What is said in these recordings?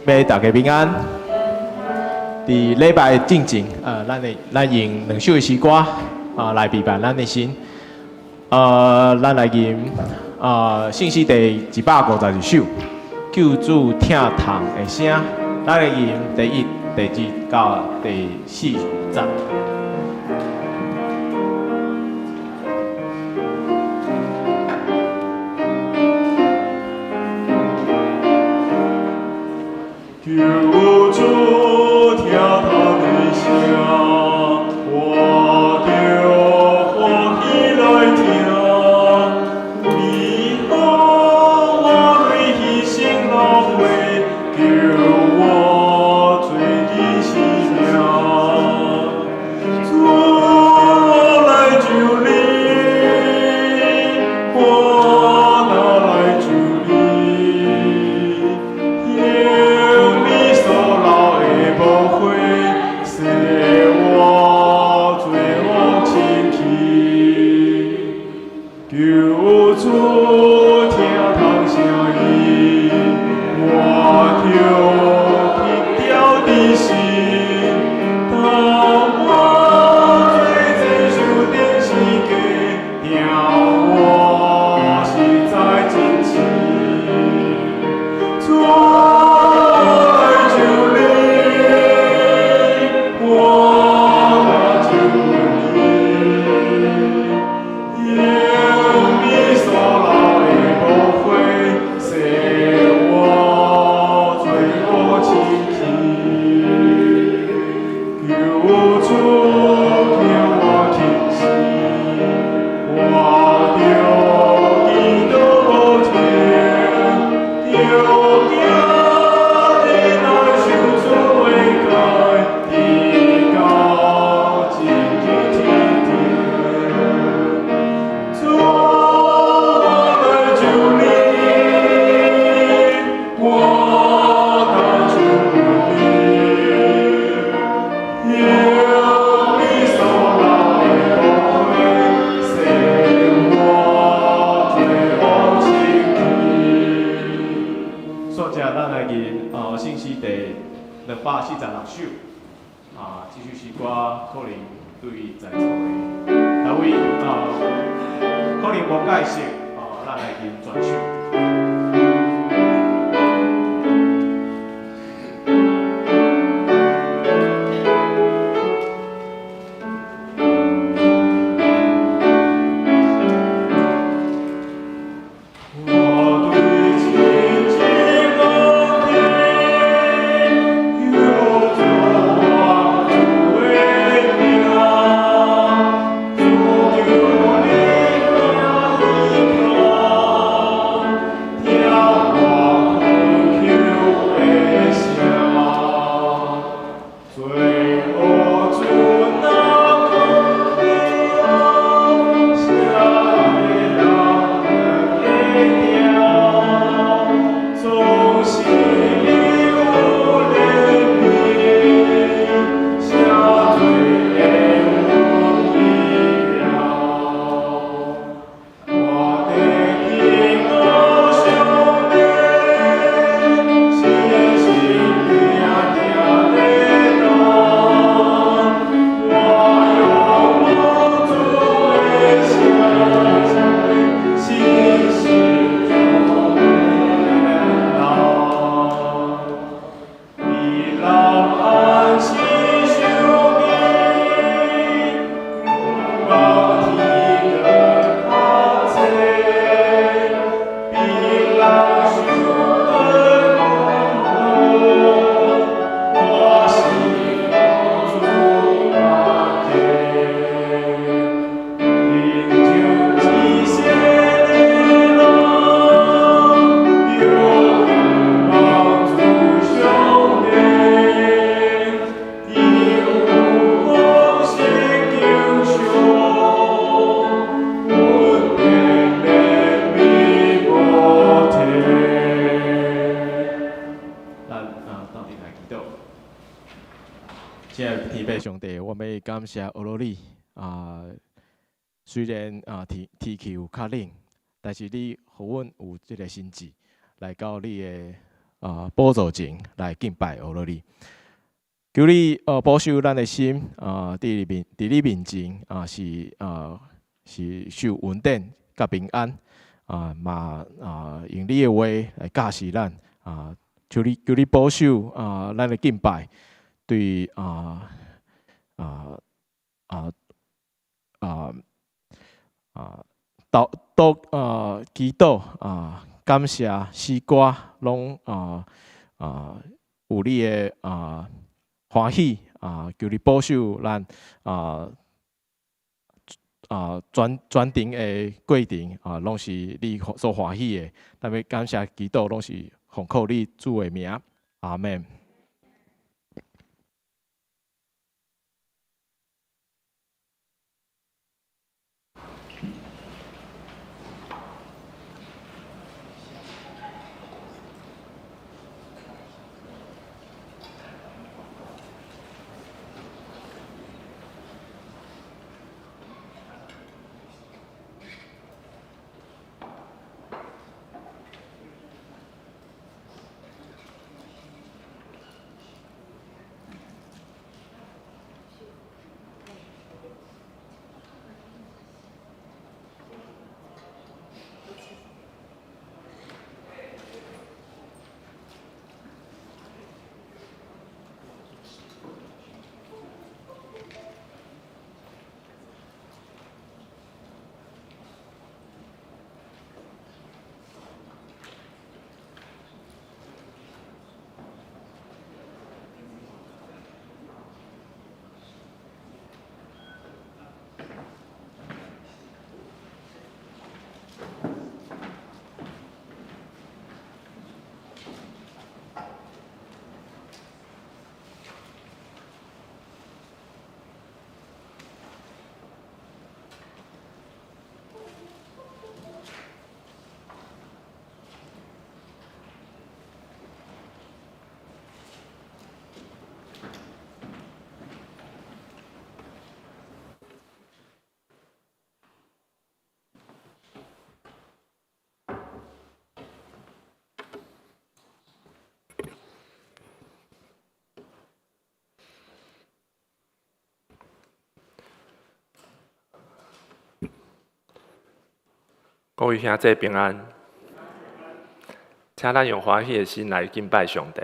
妹，大家平安。佇禮拜進前，咱用兩首的詩歌啊來預備咱的心。咱來吟聖詩第152首，救主疼痛的聲。咱來吟第一、第二到第四節。救主疼痛的聲，我著歡喜來聽。美好我淚犧牲流血，救我罪人性命。主，我來求你，我若來求你，用你所流的寶血，洗我罪惡清去。救主疼痛聲音，我著去掉的心。當我罪罪受釘十架，疼我實在真深。主，我來求你，我來求你，用你所流的寶血，洗我罪惡清去。求主聽我懇求，我著祈禱無停，著行你來受主的戒，直到今日天定。主，我來求你，我來求你，用你所流的寶血，洗我罪惡清去。煞者，咱來吟聖詩第246首，啊，這首詩歌可能對在座的各位可能無解釋，咱來吟全首。我對親近恩典，有主我主的名，主求你聽聽我懇求的聲，罪惡主若空聽，啥人會聽？總是你有憐憫，赦罪的恩醫療。我的天父上帝，時時定定咧等，我仰望主的聲，信心就會到。彼人安息受庇，仰望天的較濟，彼人受的我是主家的，親像一世的人，著仰望主上帝，伊有豐盛景象，阮便憐憫無退。咱鬥陣來祈禱。親愛的天父上帝，我欲感謝阿羅你啊。雖然天氣有較冷，但是你予阮有這个心志來到你的寶座前來敬拜阿羅你。求你保守咱的心啊，佇你面前啊是受恩典佮平安啊，嘛用你的話來教示咱啊，求你保守啊，咱的敬拜對禱祈禱啊，感謝詩歌攏有你的歡喜啊！求你保守咱全程的過程啊，攏是你所歡喜的。咱欲感謝祈禱，攏是奉靠你主的名，阿們。各位兄弟平安，請咱用歡喜的心來敬拜上帝。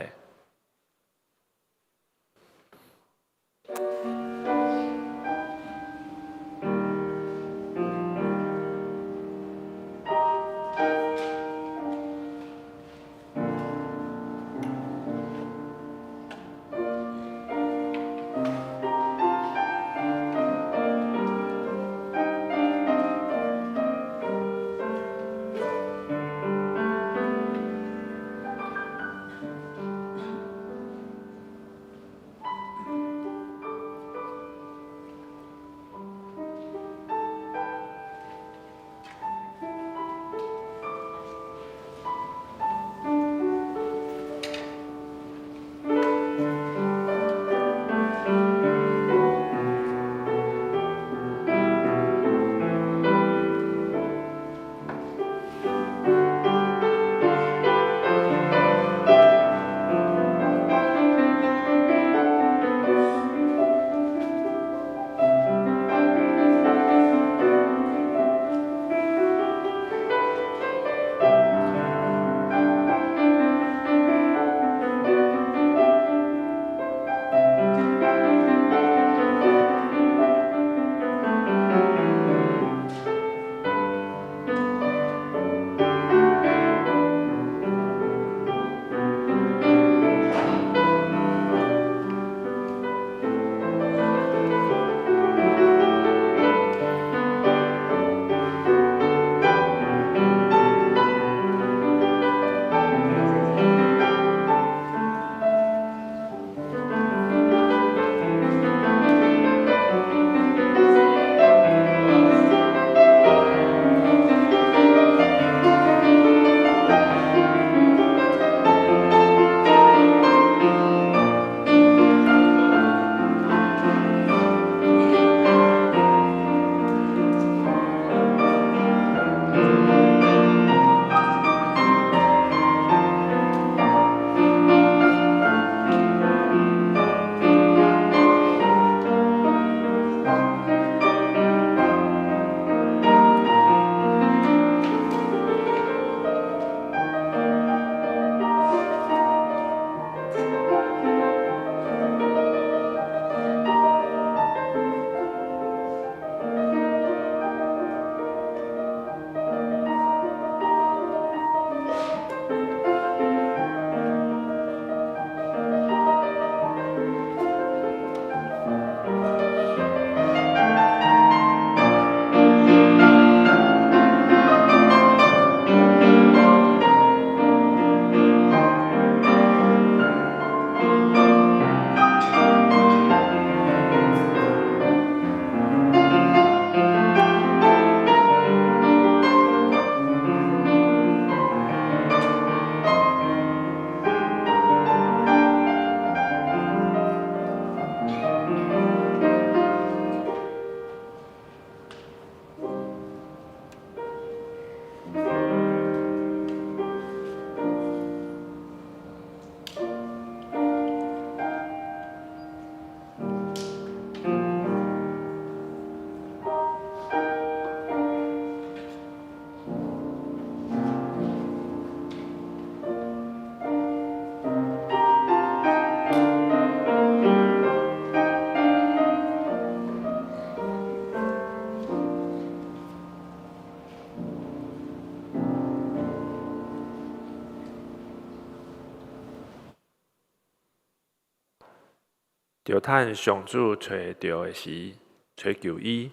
著趁上主揣著的時，揣求伊；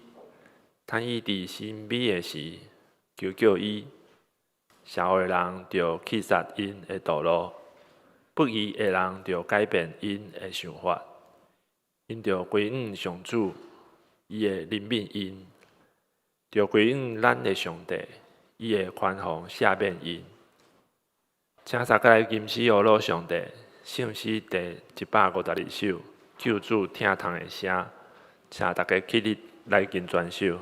趁伊佇身邊的時，求叫伊。邪惡的人著棄殺𪜶的道路，不義的人著改變𪜶的想法。𪜶著歸向上主，伊會憐憫𪜶；著歸向咱的上帝，伊會寬宏赦免𪜶。請大家來吟詩呵咾上帝，聖詩第152首，救主疼痛的聲，請大家起立來吟全首。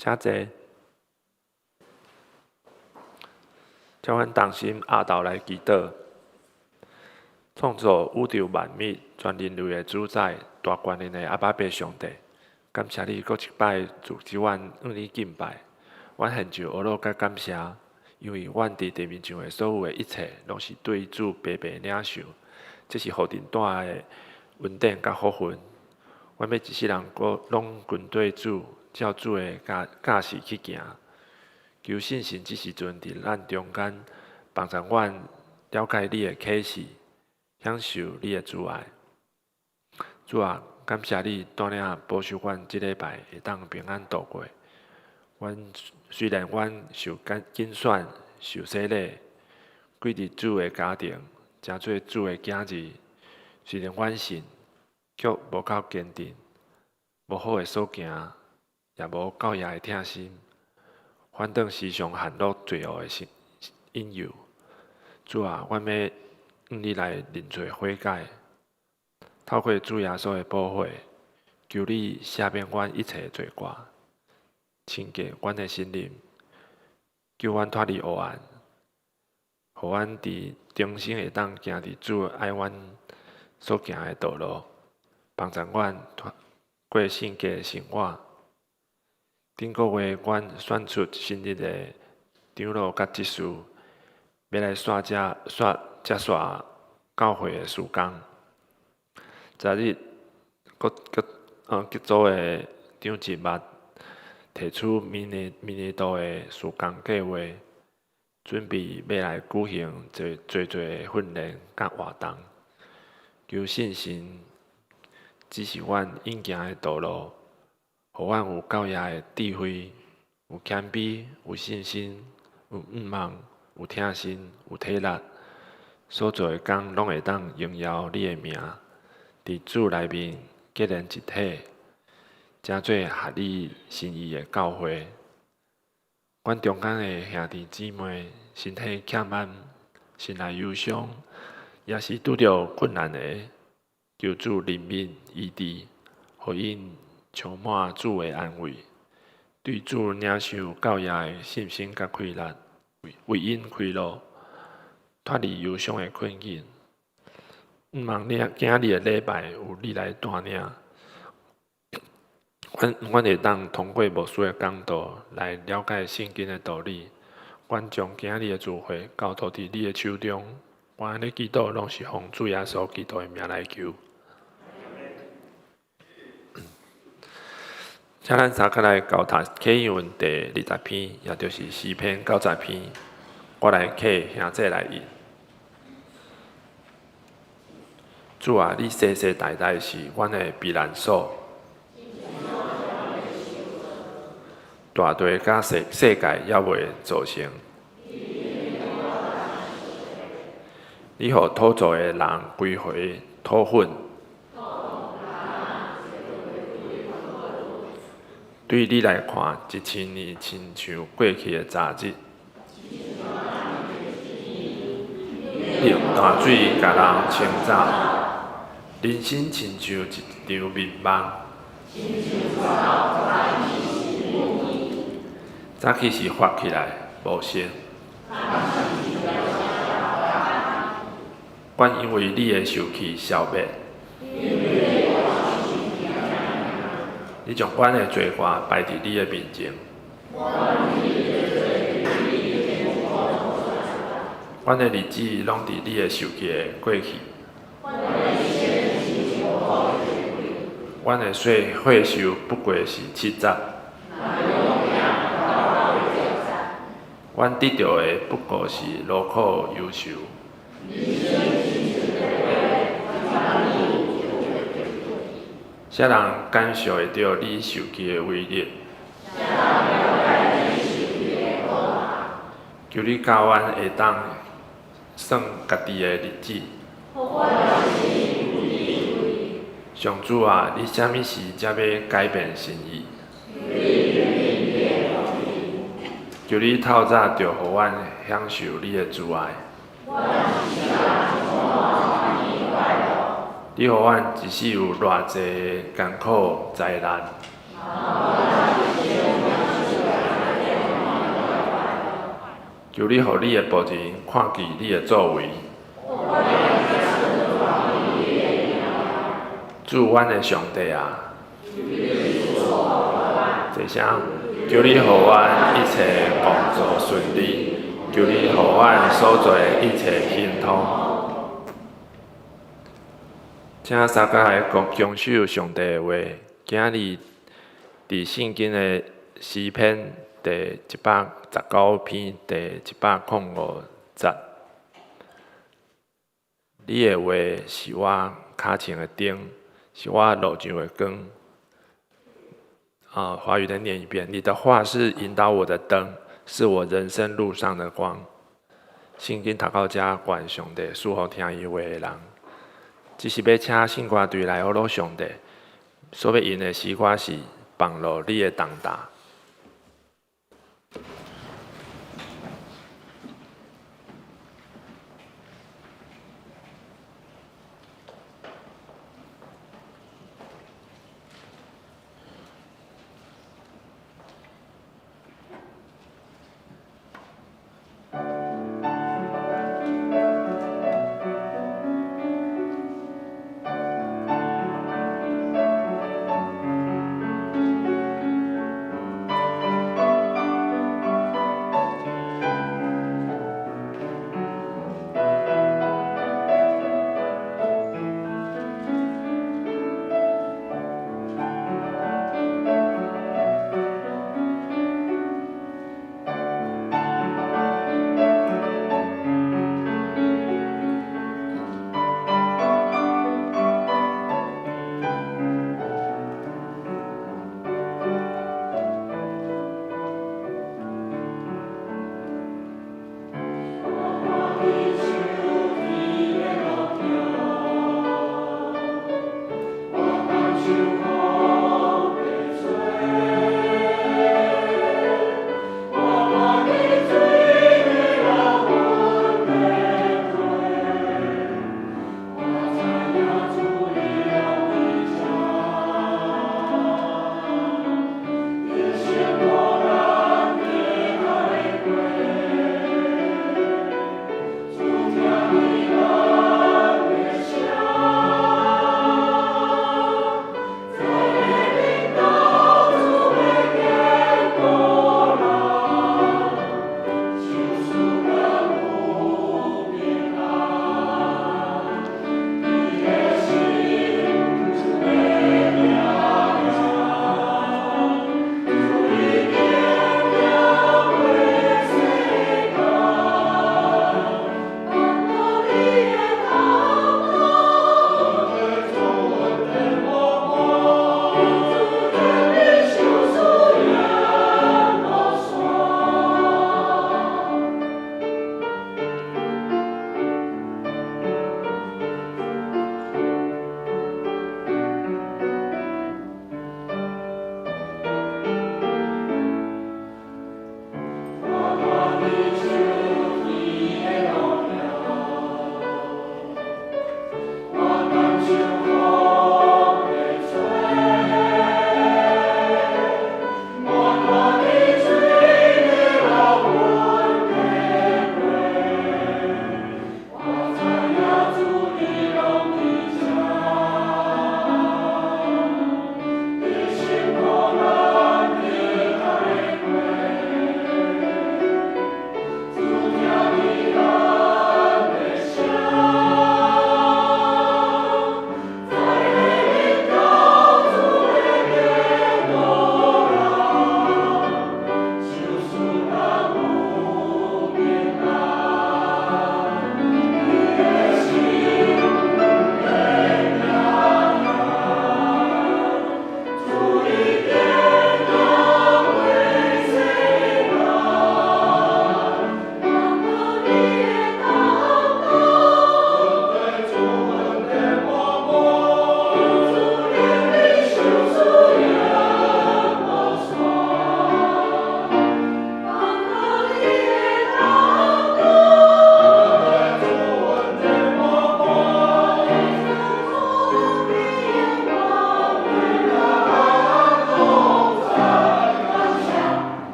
請坐。請阮同心徼頭來祈禱。創造宇宙萬物、全人類的主宰、大權能的阿爸父上帝，感謝你閣一擺賜予阮向你敬拜。阮獻上呵咾佮感謝，因為阮佇地面上的所有的一切，攏是對主白白領受，這是予陣大的恩典佮福分。阮欲一世人閣攏跟綴主，照主的教教示去行。求聖神這時陣佇咱中間，幫助阮了解你的啟示，享受你的慈愛。主啊，感謝你帶領保守阮這禮拜會當平安度過。阮雖然阮受揀選、受洗禮，歸佇主的家庭，成做主的囝兒，雖然阮信，卻無夠堅定，無好的所行，也無夠額的疼心，反轉時常陷落罪惡的引誘。主啊，阮欲向你來認罪悔改，透過主耶穌的寶血，求你赦免阮一切罪過，清潔阮的心靈，救阮脫離黑暗，予阮佇終生會當行佇主愛阮所行的道路，幫助阮過聖潔的生活。頂個月，阮選出新任的長老佮執事，欲來煞接煞接續教會的事工。昨日，閣閣各組的長執嘛提出明年度的事工計劃，準備欲來舉行濟濟濟的訓練佮活動。求聖神指示阮應行的道路，予阮有夠額的智慧，有謙卑，有信心，有向望，有疼心，有體力，所做的工攏會當榮耀你的名。佇主內面結連一體，成做合你心意的教會。阮中間的兄弟姊妹身體欠慢，心內憂傷，抑是拄著困難的，求主憐憫醫治，予𪜶充滿主的安慰，對主領受教業的信心佮氣力，為𪜶開路，脫離憂傷的困境。向望你今仔日的禮拜有你來帶領，阮會當通過牧師的講道來了解聖經的道理。阮將今仔日的聚會交託佇你的手中，阮按呢祈禱，攏是奉主耶穌基督的名來求。請咱三個來交讀啟應文第二十篇，也就是詩篇90篇。我來啟兄弟來譯。主啊，你世世代代是阮的避難所，大地佮世界猶未造成。你予土造的人歸回土粉。對你來看，一千年親像過去的昨日。你用大水共人沖走，人生親像一場眠夢。早起時發起來，無成。阮因為你的受氣消滅。你將阮的罪過擺佇你的面前。阮的日子攏佇你的受氣的過去。阮的歲壽不過是70。阮得著的不過是勞苦憂愁。啥人感受會著你受氣的威力？求你教阮會當算家己的日子。上主啊，你啥物時才欲改變心意？求你透早就予阮享受你的慈愛。你予阮一世有偌濟的艱苦災難？求你予你的僕人看見你的作為。主，阮的上帝啊！齊聲，求你予阮一切工作順利，求你予阮所做的一切亨通。請三家來共守上帝的話。今日佇聖經的詩篇第119篇第105節，你的話是我跤前的燈，是我路上的光。啊，華語再念一遍：你的話是引導我的燈，是我人生路上的光。聖經讀到遮，願上帝賜福聽伊話的人。這是欲請聖歌隊來呵咾上帝，所欲用的詩歌是《放落你的重擔》。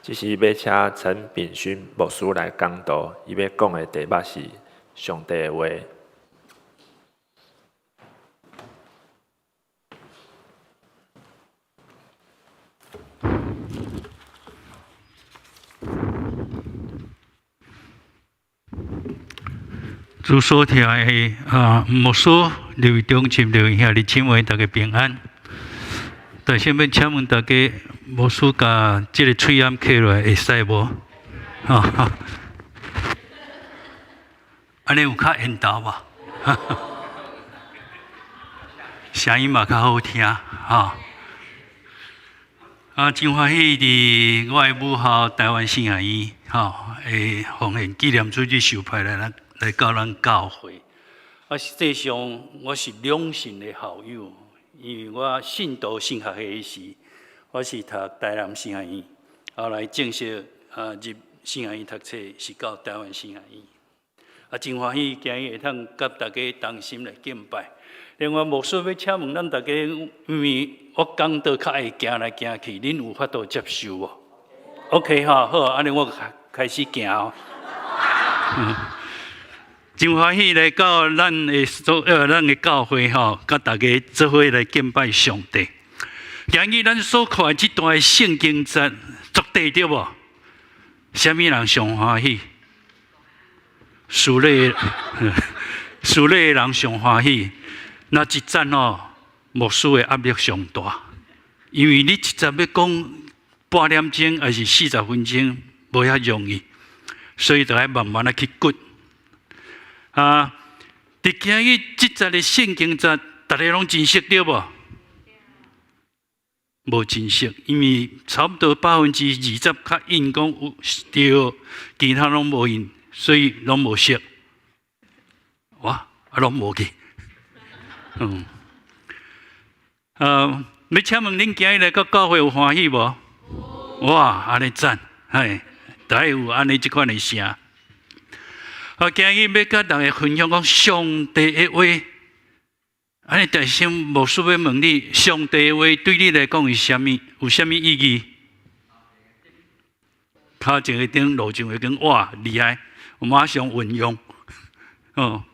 這時欲請陳秉勳牧師來講道，伊欲講的題目是上帝的話。主所疼的啊，牧師劉中心、劉兄弟姊妹，大家平安。但先欲請問大家，牧師共這个喙罨囥落來會使無？哈，按呢有較緣投無？聲音嘛較好聽，哈。啊，真歡喜佇我的母校台灣神學院，吼，的奉獻紀念主日受派來咱來到咱教會。啊，實際上我是兩神的校友，因為我信道神學系時，我是讀台南神學院，後來正式啊入神學院讀冊是到台灣神學院。啊，真歡喜今日會通佮大家同心來敬拜。另外，牧師欲請問咱大家，因為我講道較愛行來行去，恁有法度接受無？OK 吼，好，按呢我開始行哦。真歡喜來到咱的所咱的教會吼，佮大家做伙來敬拜上帝。今日咱所看的這段聖經節，足短對無？啥物人上歡喜？屬靈，屬靈的人上歡喜。那一節吼，牧師的壓力上大，因為你一節欲講半點鐘，抑是40分鐘，無遐容易，所以著愛慢慢仔去掘。啊，佇今日這節的聖經節，逐家攏真熟對無？無真熟，因為差不多20%較應講有對，其他攏無應，所以攏無熟。哇，啊攏無記。嗯，欲請問恁今日來到教會有歡喜無？哇，按呢讚，嘿，著愛有按呢這款的聲。啊，今日欲佮大家分享講上帝的話，按呢大聲牧師欲問你，上帝的話對你來講是啥物？有啥物意義？跤一个燈，路上會講哇厲害，我馬上運用。哦，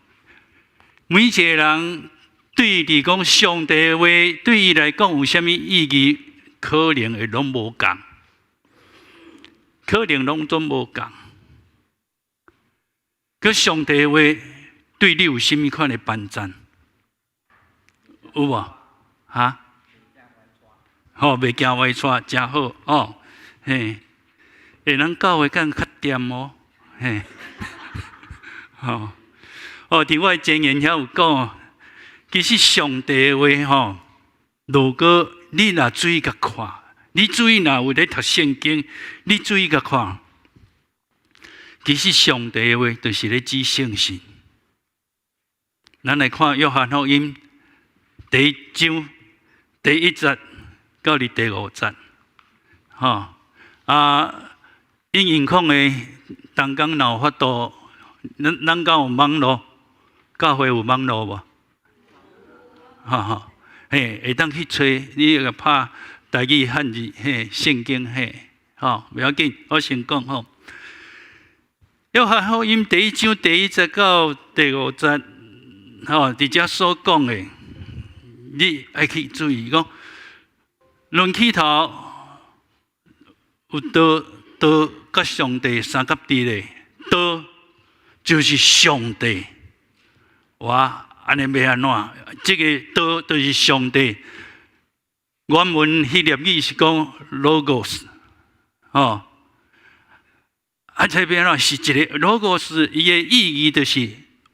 每一個人對佇講上帝的話，對伊來講有啥物意義，可能會攏無仝，可能攏總無仝。閣上帝的話對你有啥物款的幫助？有無？哈？好，袂驚歪掣，誠好哦。嘿，欸，咱教會敢較恬哦。嘿，吼，哦，佇我的前言遐有講，其實上帝的話吼，如果你若注意共看，你注意若有咧讀聖經，你注意共看，其實上帝的話就是咧指聖神。咱來看約翰福音第一章第一節到佇第五節，吼啊，應用控的同工若有法度，咱咱敢有網路？教會有網路無？吼吼，嘿，會當去揣，你共拍台語漢字，嘿，聖經嘿，吼，袂要緊，我先講吼。約翰福音第一章第一節到第五節，吼，佇遮所講的，你愛去注意講，論起頭有道，道佮上帝相佮佇咧，道就是上帝。哇，按呢欲按怎？這个道就是上帝。原文希臘語是講 logos，吼。啊，這欲按怎是一个 logos，伊的意義就是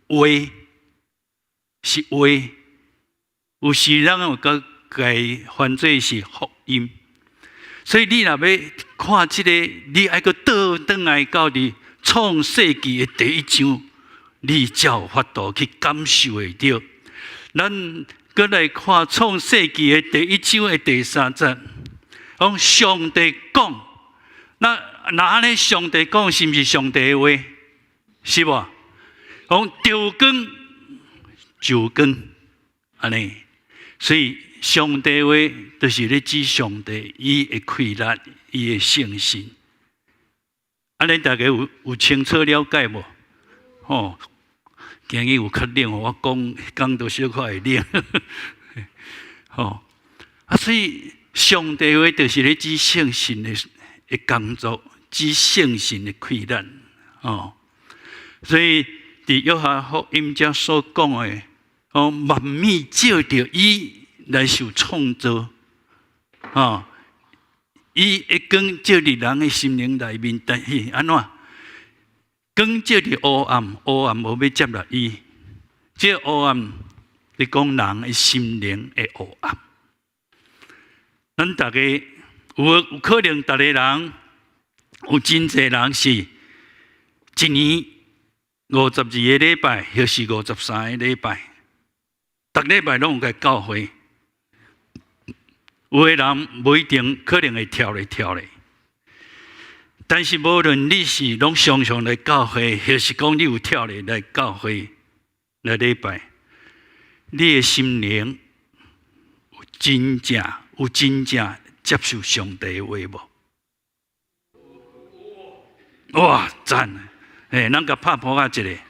話，是話。有時咱有閣共伊翻做是福音。所以你若欲看這个，你愛閣倒轉來到佇創世紀的第一章，你才有法度去感受會著。咱閣來看創世紀的第一章的第三節，講上帝講，那若按呢上帝講，是毋是上帝的話？是無？講著光就光，按呢，所以上帝話就是咧指上帝伊的氣力，伊的聖神。按呢大家有清楚了解無？吼，今日有較冷，我講講都小可會冷。吼，啊，所以上帝話就是咧指聖神的工作，指聖神的氣力。哦，所以佇約翰福音遮所講的，哦，萬物藉著伊來受創造，吼，伊的光照佇人的心靈內面，但是按怎？光照佇黑暗，黑暗無欲接納伊。這個黑暗，咧講人的心靈的黑暗。咱逐家有可能，逐个人有真濟人是一年52個禮拜，抑是53個禮拜，逐禮拜攏有來教會。有的人無一定可能會跳咧跳咧，但是無論你是攏常常來教會，抑是講你有跳咧來教會來禮拜，你的心靈有真正接受上帝的話無？哇，讚！欸，咱共拍噗仔一下，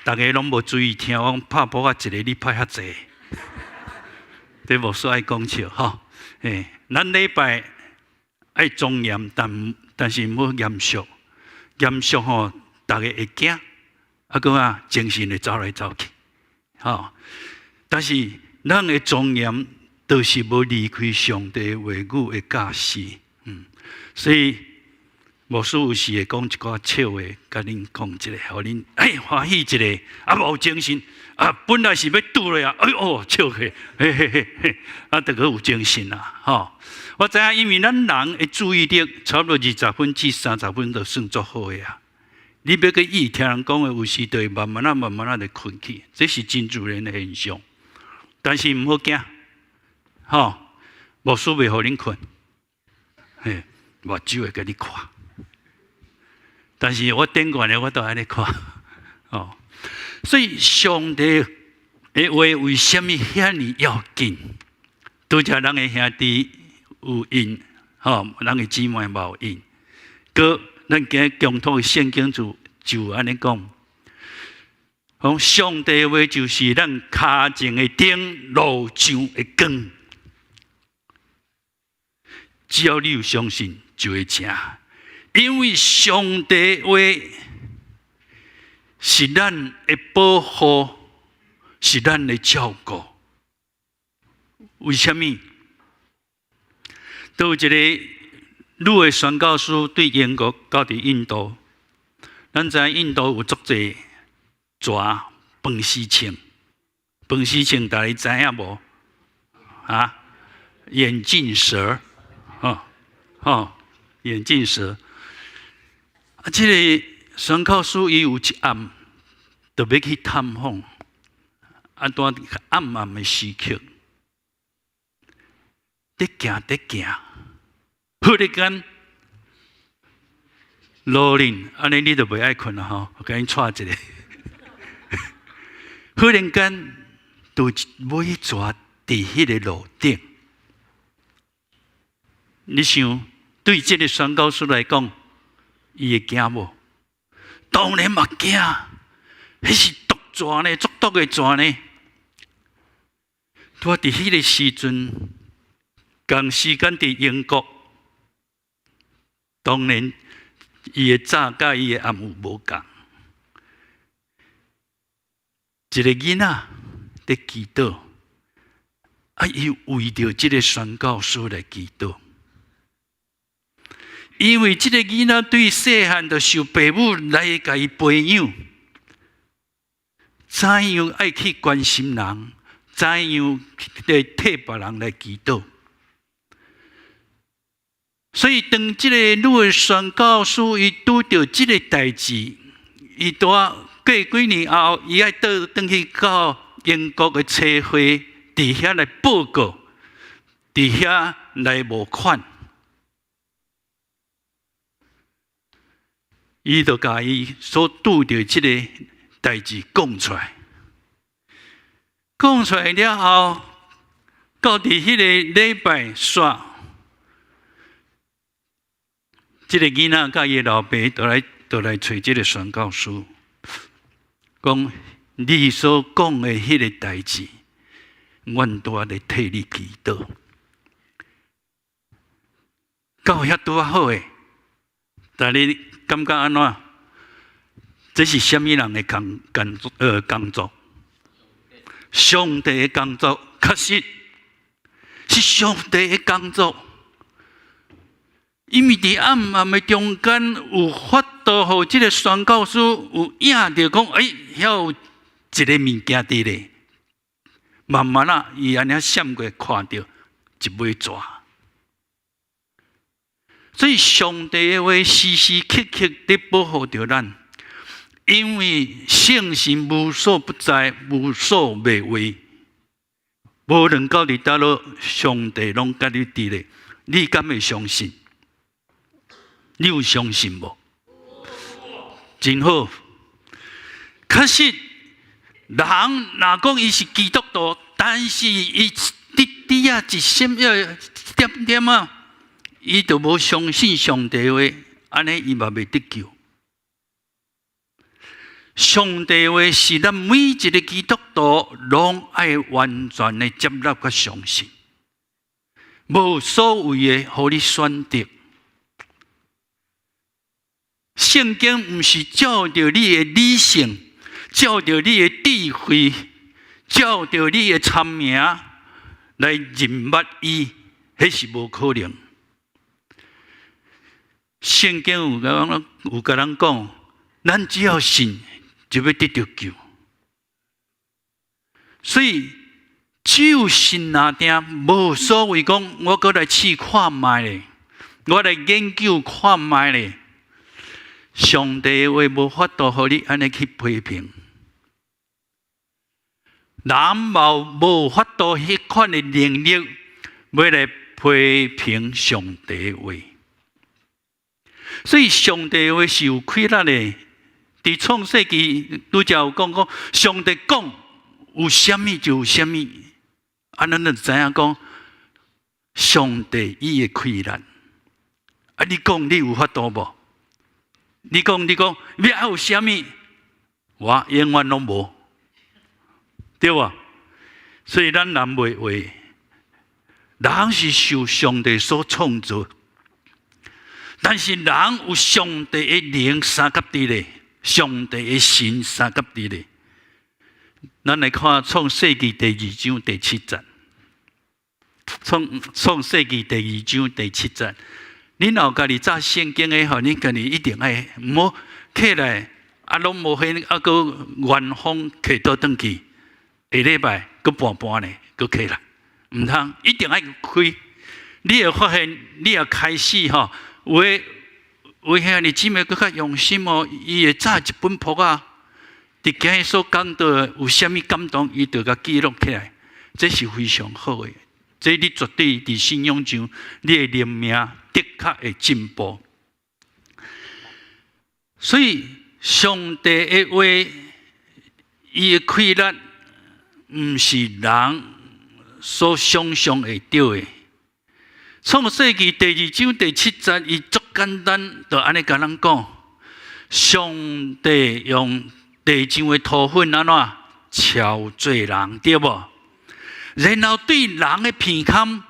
逐家攏無注意聽，我講拍噗仔一下，你拍遐濟。這無需愛講笑吼，欸，咱禮拜愛莊嚴，但是毋好嚴肅，嚴肅吼，逐家會驚，啊，閣啊精神會走來走去，吼。但是咱的莊嚴，就是無離開上帝話語的教示，所以牧師有時會講一寡笑話，共恁講一下，予恁哎歡喜一下，啊無精神。啊，本來是欲拄落啊，哎喲，笑去，嘿嘿嘿嘿，啊，就閣有精神啦，吼！我知影，因為咱人的注意力差不多20分至30分就算足好的啊。你欲閣意聽人講的，有時就會慢慢仔、慢慢仔就睏去，這是真自然的現象。但是毋好驚，吼！牧師袂予恁睏，嘿，目睭會共你看。但是我頂懸的我都按呢看，哦。所以上帝的話為啥物遐爾要緊？拄才咱的兄弟有印，吼，咱的姊妹嘛有印。閣咱今日共讀的聖經就按呢講，講上帝話就是咱跤前的燈，路上的光。只要你有相信，就會成。因為上帝話是咱的保護，是咱的照顧。為啥物？都有一個女的宣教師對英國到佇印度，咱知影印度有足濟蛇飯絲蟲，飯絲蟲大家知影無？啊，眼鏡蛇，吼吼，眼鏡蛇。啊，這個宣教師伊有一暗，就欲去探訪，啊，拄暗暗的時刻，佇行佇行，忽然間，羅琳，按呢你就袂愛睏啦吼，我共你帶一下。忽然間，就一尾蛇佇彼个路頂。你想，對這个宣教師來講，伊會驚無？當然嘛驚，彼是毒蛇呢，足毒的蛇呢。拄佇彼个時陣，仝時間佇英國，當然伊的早佮伊的暗有無仝。一个囡仔佇祈禱，啊，伊為著這个宣教師來祈禱，因為這个囡仔對細漢就受爸母來共伊培養，怎樣愛去關心人，怎樣來替別人來祈禱。所以，當這個女的宣教師伊拄著這个代誌，伊拄仔過幾年後，伊愛倒轉去到英國的差會，佇遐來報告，佇遐來募款。伊就共伊所拄著這個代誌講出來，講出來了後，到佇彼个禮拜煞。這个囡仔佮伊老爸就來揣這个宣教師，講你所講的彼个代誌，阮拄仔咧替你祈禱，到遐拄仔好的，但你感覺按怎？這是啥物人的工作？上帝的工作，確實是上帝的工作。因為佇暗暗的中間有法度，予這个宣教師有影著講，欸，遐有一个物件佇咧。慢慢仔，伊按呢閃過看著一尾蛇。所以上帝的話時時刻刻佇保護著咱，因為聖神無所不在，無所不為，無論到佇佗落，上帝攏佮你佇咧。你敢會相信？你有相信無？真好。確實，人若講伊是基督徒，但是伊滴滴仔一閃一點點仔，伊就無相信上帝話，按呢伊嘛袂得救。上帝話是咱每一个基督徒攏愛完全的接納佮相信，無所謂的，予你選擇。聖經毋是照著你的理性，照著你的智慧，照著你的聰明來認捌伊，彼是無可能。聖經有共咱講，咱只要信，就欲得著救。所以只有信爾爾，無所謂講，我閣來試看覓咧，我來研究看覓咧。上帝話無法度予你按呢去批評，人嘛無法度彼款的能力，欲來批評上帝話。所以上帝話是有氣力的。佇創世記拄才有講講，上帝講有啥物就有啥物，啊，咱就知影講，上帝伊的氣力。啊，你講你有法度無？你講你講，欲愛有啥物？我永遠攏無，對無？所以咱人袂話，人是受上帝所創造，但是人有上帝的靈相佮佇咧，上帝的神相佮佇咧。咱來看創世記第二章第七節，創世記第二章第七節。恁若有家己紮聖經的吼，恁家己一定愛毋好起來，啊，攏無彼，啊，閣原封提倒轉去，下禮拜閣半半咧，閣起來，毋通，一定愛開。你會發現，你若開始吼，有的有的兄弟姊妹閣較用心哦，伊會紮一本簿仔，佇今日所講到有啥物感動，伊就共記錄起來，這是非常好的。這你絕對佇信仰上，你的靈命的確會進步。所以，上帝的話，伊的氣力，毋是人所想象會著的。創世記第二章第七節，伊足簡單，就按呢共咱講：上帝用地上的土粉按怎鍬做人，對無？然後對人的鼻孔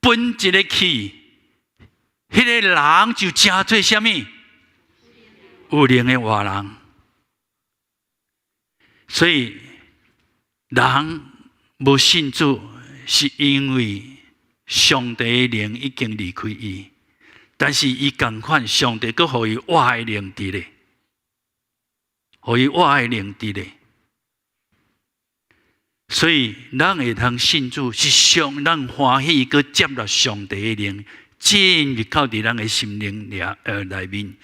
噴一个氣，彼个人就成做啥物？有靈的活人。所以人無信主，是因為上帝的靈已經離開伊，但是伊仝款，上帝閣予伊活的靈佇咧，予伊活的靈佇咧。所以，咱會通信主，是上咱歡喜，閣接納上帝的靈進入到佇咱的心靈內面，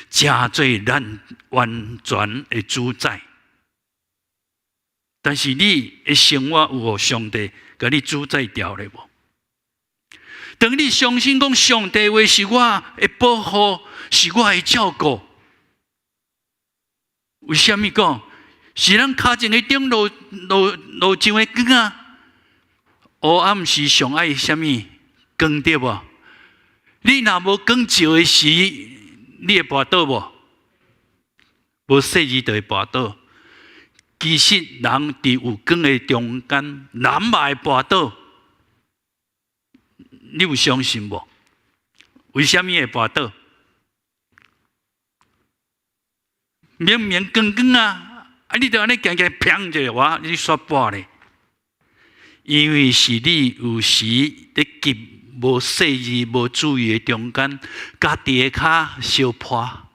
成做咱完全的主宰。但是你的生活有予上帝共你主宰著咧無？當你相信講上帝話是我的保護，是我的照顧，為啥物講？是咱跤前的燈，路上的光啊！黑暗時上愛啥物光對無？你若無光照的時，你會跋倒無？無細膩就會跋倒。其實人佇有光的中間，人嘛會跋倒。你有相信無？為啥物會跋倒？明明光光啊，啊你就按呢行行，砰一下，哇！你煞跋咧。因為是你有時佇急無細膩、無注意的中間，家己的跤相撥，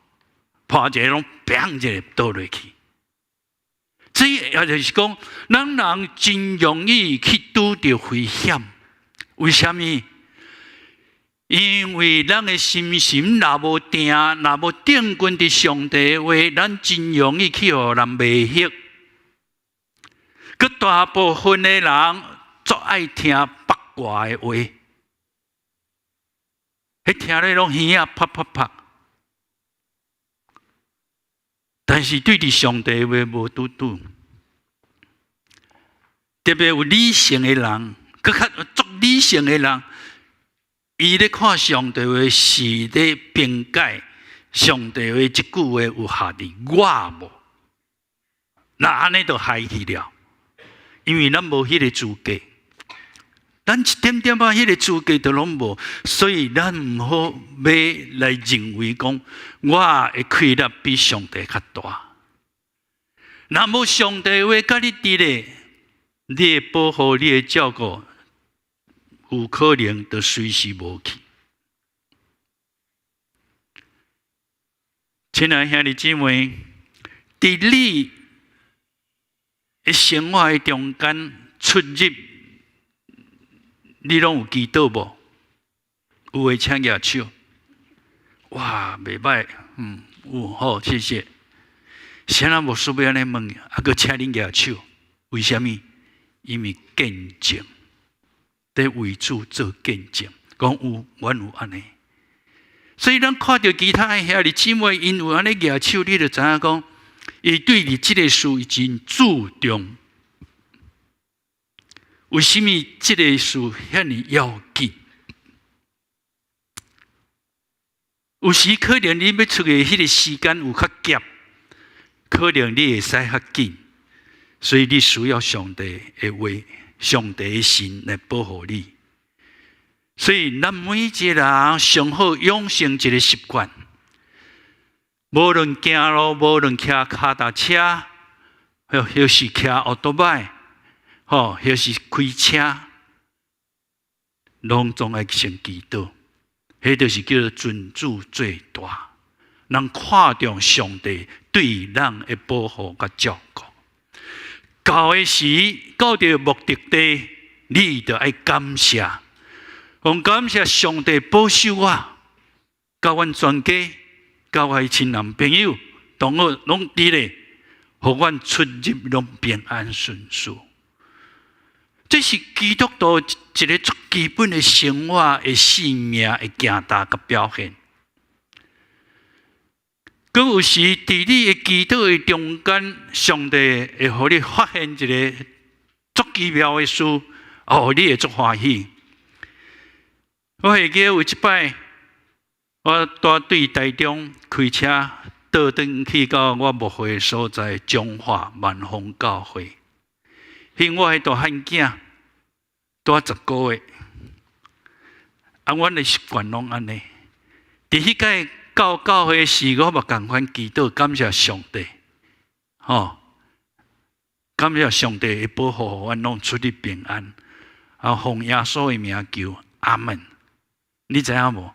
撥一下攏砰一下倒落去。這也就是講，咱人真容易去拄著危險。為啥物？因為咱的心神若無定，若無定根佇上帝的話，咱真容易去予人迷惑。閣大部分的人足愛聽八卦的話，彼聽咧攏耳仔啪啪啪。但是對佇上帝的話無拄拄，特別有理性的人，閣較足理性的人，伊咧看上帝話是咧評解上帝話這句話有合佇我無？那按呢就害去了，因為咱無彼個資格，咱一點點仔彼個資格都攏無，所以咱毋好欲來認為講我的氣力比上帝較大。若無上帝話佮你佇咧，你的保護、你的照顧，有可能就隨時無去。親愛兄弟姊妹，佇你的生活的中間出入，你攏有祈禱無？有的請舉手。哇，袂䆀，有好，謝謝。啥人牧師欲按呢問，啊，閣請恁舉手，為啥物？因為見證，佇為主做見證，講有，阮有按呢。所以咱看著其他的兄弟姊妹，𪜶有按呢舉手，你就知影講，伊對佇這个事伊真注重。為啥物這个事遐爾要緊？有時可能你欲出去彼个時間有較急，可能你會使較緊，所以你需要上帝的話、上帝的神來保護你。所以，咱每一個人上好養成一個習慣，無論行路，無論騎跤踏車，或是騎歐多擺，吼，或是開車，攏總愛先祈禱。彼就是叫做尊主最大。咱看重上帝對咱的保護佮照顧。到的時，到著目的地，你就愛感謝。講感謝上帝保守我，佮阮全家，佮我親人朋友、同學攏佇咧，予阮出入攏平安順遂。這是基督徒一個最基本的生活的生命的行動佮表現。閣有時佇你的祈禱的中間，上帝會予你發現一个足奇妙的事，哦，你會足歡喜。我會記得有一擺，我蹛對台中開車倒轉去到我牧會的所在彰化萬豐教會，彼我彼大漢囝拄10個月，啊，阮的習慣攏按呢。佇彼擺到教會時，我嘛仝款祈禱感謝上帝，吼，感謝上帝的保護，阮攏出入平安。啊，奉耶穌的名求，阿門。你知影無？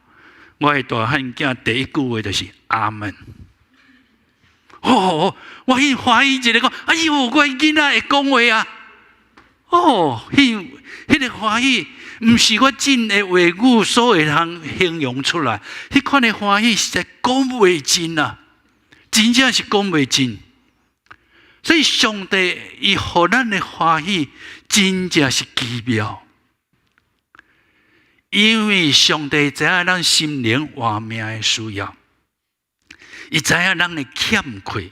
我的大漢囝第一句話就是阿門。哦，我彼歡喜一个講，哎喲，我囡仔會講話啊！哦，彼个歡喜，毋是我盡的話語所會通形容出來。彼款的歡喜實在講袂盡啊！真正是講袂盡。所以上帝伊予咱的歡喜，真正是奇妙。因為上帝知影咱心靈活命的需要，伊知影咱的欠缺，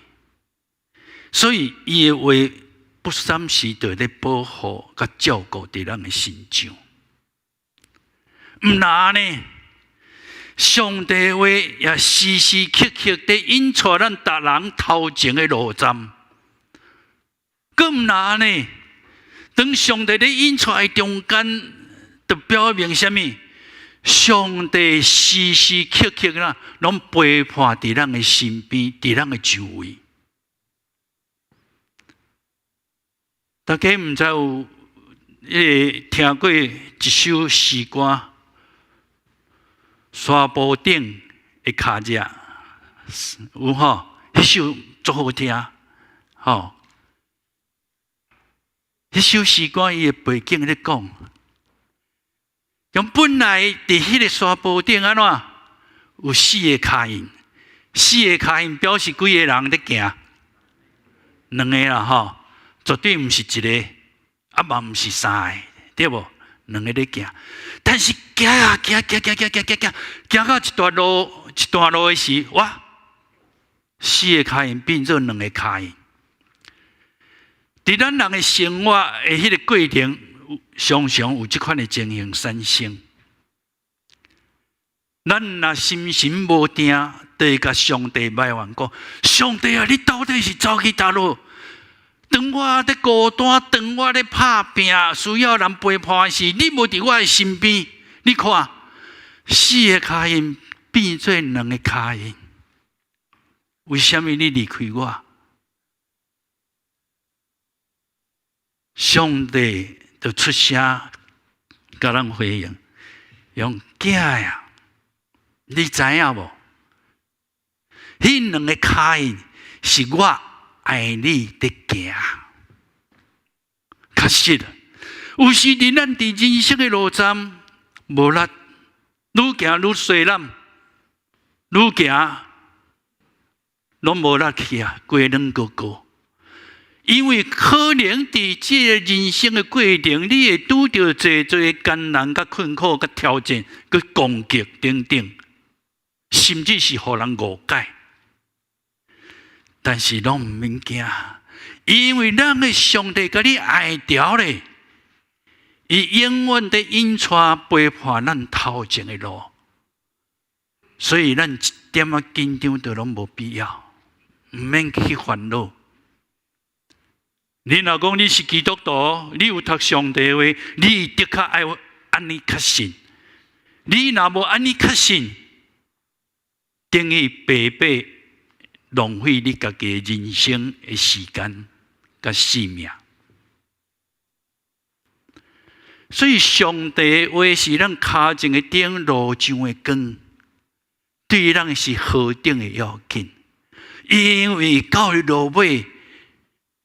所以伊的話不三時就咧保護佮照顧佇咱的身上。毋若按呢，上帝話也時時刻刻佇引帶咱逐人頭前的路站。閣毋若按呢？當上帝咧引帶的中間，就表明啥物？上帝時時刻刻啦，攏陪伴佇咱的身邊，佇咱的周圍。大家毋知有彼个聽過一首詩歌《沙坡頂的跤跡》，有吼？彼首足好聽，吼！彼首詩歌伊的背景咧講，講本來佇彼个沙坡頂按怎有四个跤印，四个跤印表示幾个人咧行，兩个啦吼，絕對毋是一个，啊嘛毋是三个，對無？兩个咧行，但是行啊行行行行行行行，行到一段路一段路的時，哇！四个跤印變做兩个跤印。佇咱人的生活的彼个過程，常常有這款的情形產生。咱若心神無定，就會共上帝埋怨講：上帝啊，你到底是走去佗落？當我咧孤單，當我咧拍拚，需要人陪伴時，你無佇我的身邊。你看，四个跤印變做兩个跤印，為啥物你離開我？上帝就出聲共咱回應，講囝呀，你知影無？彼兩个跤印是我愛你佇行。確實，有時佇咱佇人生的路站無力，愈行愈細膽，愈行攏無力氣啊，規個軟糊糊。因為可能佇這个人生的過程，你會拄著濟濟艱難、佮困苦、佮挑戰、佮攻擊等等，甚至是予人誤解。但是攏毋免驚，因為咱的上帝共你愛著咧，伊永遠佇引帶陪伴咱頭前的路，所以咱一點仔緊張都攏無必要，毋免去煩惱。你若講你是基督徒，你有讀上帝話，你的確愛按呢確信。你若無按呢確信，等於白白浪費你家己人生的時間佮性命。所以上帝話是咱跤前的燈，路上的光，對咱是何等的要緊。因為到落尾，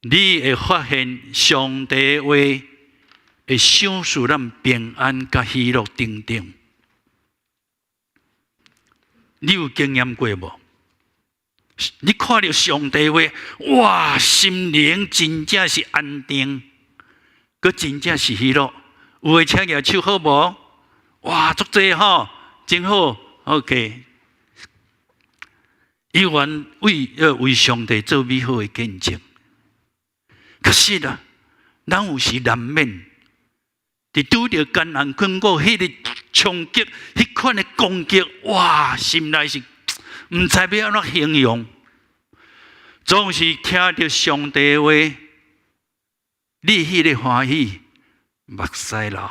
你會發現上帝話會賞賜咱平安、佮喜樂等等。你有經驗過無？你看著上帝話，哇，心靈真正是安定，閣真正是喜樂。有的請舉手好無？哇，足濟吼，真好。OK，猶原為上帝做美好的見證。確實啊，咱有時難免佇拄著艱難困苦，彼个衝擊，彼款的攻擊，哇，心內是毋知欲按怎形容。總是聽著上帝話，你彼个歡喜目屎流。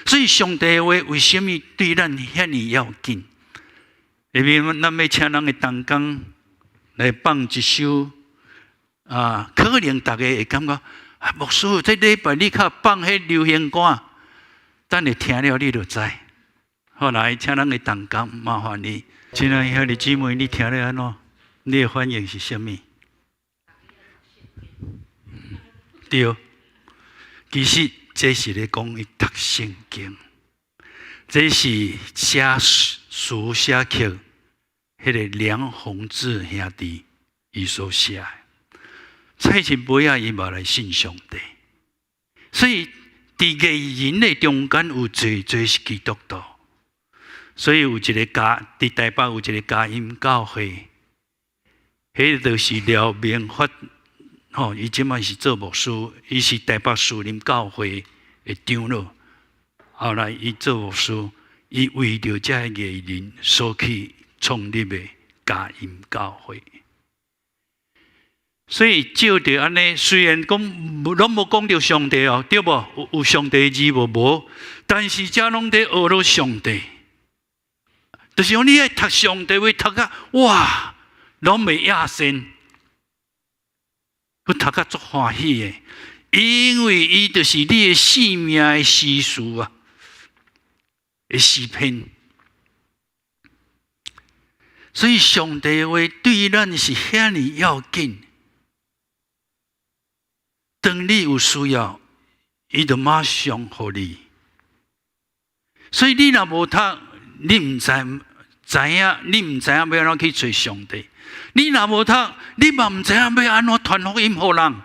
所以上帝話為啥物對咱遐爾要緊？下面咱欲請咱的同工來放一首啊，可能大家會感覺啊，牧師，這禮拜你較放彼流行歌，等下聽了你就知。好，來，請咱的同工麻煩你，親愛兄弟姊妹，你聽了按怎？你的反應是啥物？對，其實這是咧講伊讀聖經，這是寫詞寫曲。彼个梁宏志兄弟伊所寫的，蔡琴尾仔伊嘛來信上帝，所以佇藝人的中間有濟濟是基督徒，所以有一个家佇台北有一个佳音教會，彼个就是廖明發，吼，伊這擺是做牧師，伊是台北樹林教會的長老，後來伊做牧師，伊為著這个藝人所去創立的佳音教會。所以照著按呢，雖然講攏無講著上帝哦，對無？有上帝字無？無，但是遮攏佇學囉上帝，就是講你愛讀上帝話，讀甲哇，攏袂厭身，閣讀甲足歡喜的，因為伊就是你的生命的詩詞啊，的詩篇。所以上帝話對咱是遐爾要緊。當你有需要，伊就馬上予你。所以你若無讀，你毋知知影，你毋知影欲按怎去揣上帝。你若無讀，你嘛毋知影欲按怎傳福音予人。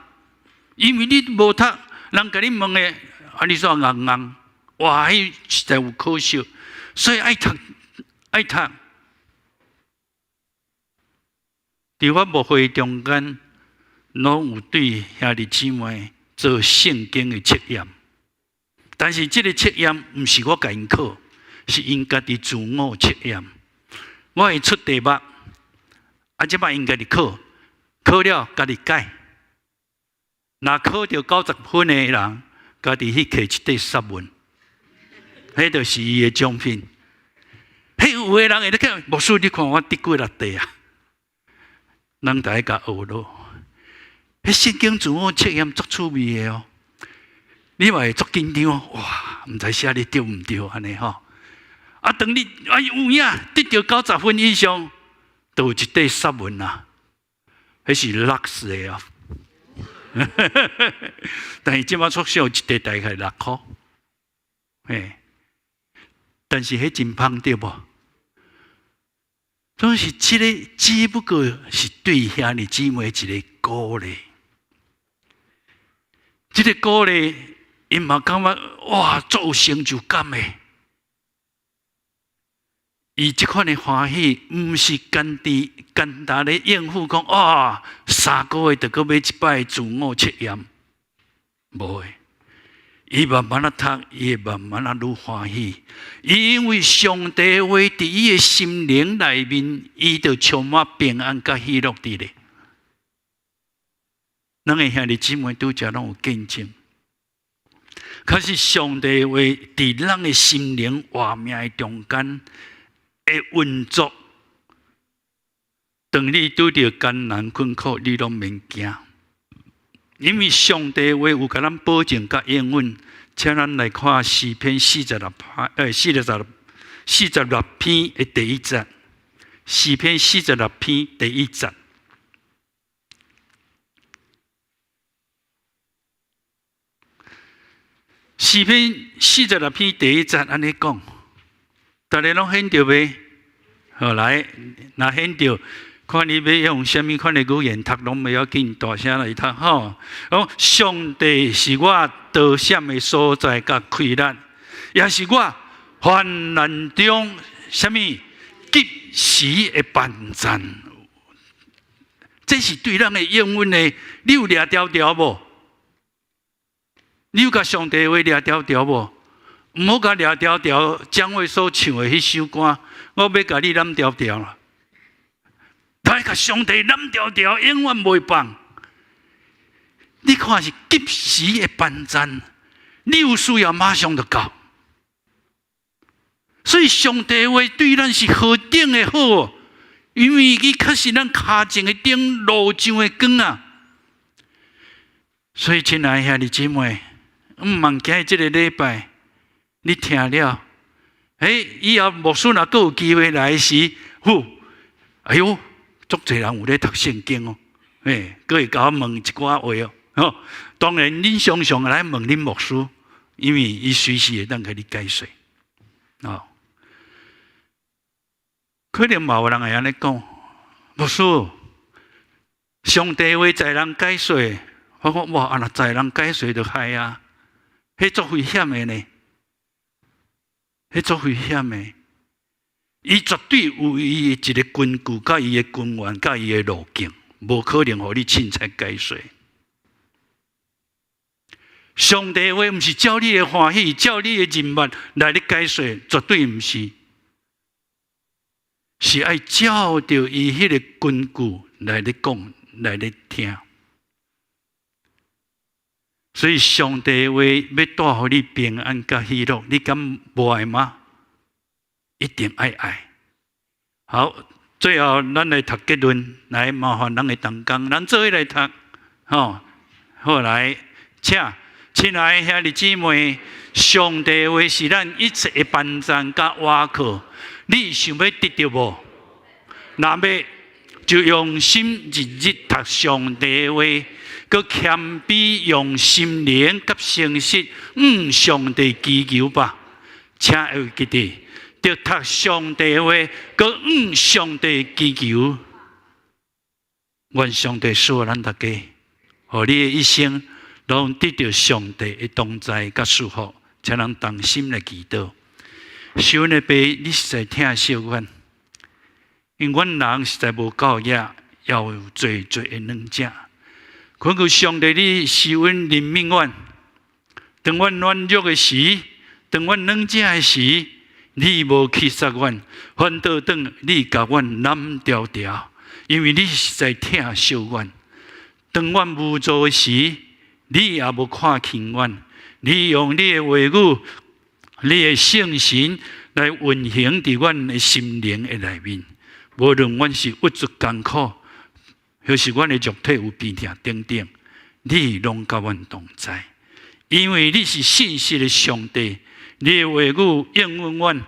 因為你無讀，人共你問的，啊，你煞戇戇，哇，彼實在有可惜。所以愛讀，愛讀。佇我牧會中間，攏有對兄弟姊妹做聖經的測驗，但是這个測驗毋是我共𪜶考，是𪜶家己自我測驗。我會出題目，啊，這擺𪜶家己考，考了家己改。若考著90分的人，家己去摕一塊雪文，彼就是伊的獎品。彼有的人會咧講，牧師，你看我得幾若塊啊？人就愛共學囉。彼聖經自我測驗足趣味的哦，你嘛會足緊張，哇！毋知寫咧對毋對按呢吼。啊，當你哎有影得著90分以上，就有一塊雪文啊，彼是 Lux 的哦。但是這擺促銷一塊大概6箍，嘿。但是彼真芳對無？總是這个，只不過是對兄弟姊妹一个鼓勵。這个鼓勵，𪜶嘛感覺哇，足有成就感的。伊這款的歡喜，毋是簡單簡單咧應付講啊，3個月就閣欲一擺自我測驗，無的。伊慢慢仔讀，伊會慢慢仔愈歡喜。因為上帝話佇伊的心靈內面，伊就充滿平安佮喜樂佇咧。咱的兄弟姊妹拄才攏有見證。可是上帝話佇咱的心靈活命的中間會運作。當你拄著艱難困苦，你攏免驚。因為上帝話有共咱保證佮應允，請咱來看詩篇46篇，46篇的第一節。詩篇四十六篇第一節。詩篇四十六篇第一節按呢講，逐家攏顯著未？好來，若顯著。看你欲用啥物款的語言讀，攏袂要緊，大聲來讀吼。講上帝是我逃閃的所在，佮氣力，也是我患難中啥物及時的幫贊。這是對咱的應允的。你有掠牢牢無？你有共上帝話掠牢牢無？毋好共掠牢牢，蔣渭所唱的彼首歌，我欲共你攬牢牢啦。來共上帝攬牢牢，永遠袂放。你看是及時的幫贊，你有需要馬上就到。所以上帝話對咱是何等的好，因為伊確實咱跤前的燈，路上的光啊。所以，親愛兄弟姊妹，毋茫今日這个禮拜，你聽了，欸，以後牧師若閣有機會來時，呼，哎喲！足濟人有咧讀聖經哦，嘿，閣會共我問一寡話哦，吼。當然，恁常常來問恁牧師，因為伊隨時會當共你解說，哦。可能嘛有人會按呢講，牧師，上帝話載人解說，我講哇，啊若載人解說就害啊，彼足危險的呢，彼足危險的。伊絕對有伊的一个根據，佮伊的根源，佮伊的路徑，無可能予你凊彩解說。上帝話毋是照你的歡喜，照你的人脈來咧解說，絕對毋是，是愛照著伊彼个根據來咧講，來咧聽。所以上帝話欲帶予你平安佮喜樂，你敢無愛嗎？一定愛愛。好，最後咱來讀結論，來麻煩咱的同工，咱做伙來讀，吼，好來，請親愛的兄弟姊妹，上帝話是咱一切的幫贊佮倚靠，你想欲得著無？若欲就用心日日讀上帝話，閣謙卑用心靈佮誠實，向上帝祈求吧。請會記得，著讀上帝話，閣向上帝祈求。願上帝賜福咱大家，予你的一生攏得著上帝的同在佮祝福，請咱同心來祈禱。受阮的爸，你實在疼惜阮，因為阮人實在無夠額，也有濟濟的軟弱。懇求上帝，你施恩憐憫阮，當阮軟弱的時，當阮軟弱的時，你無棄殺阮，反倒轉你共阮攬牢牢，因為你實在疼惜阮。當阮無助的時，你也無看輕阮，你用你的話語、你的聖神來運行佇阮的心靈的內面。無論阮是鬱卒艱苦，或是阮的肉體有病痛等等，你攏佮阮同在，因為你是信實的上帝，你的話語應允阮。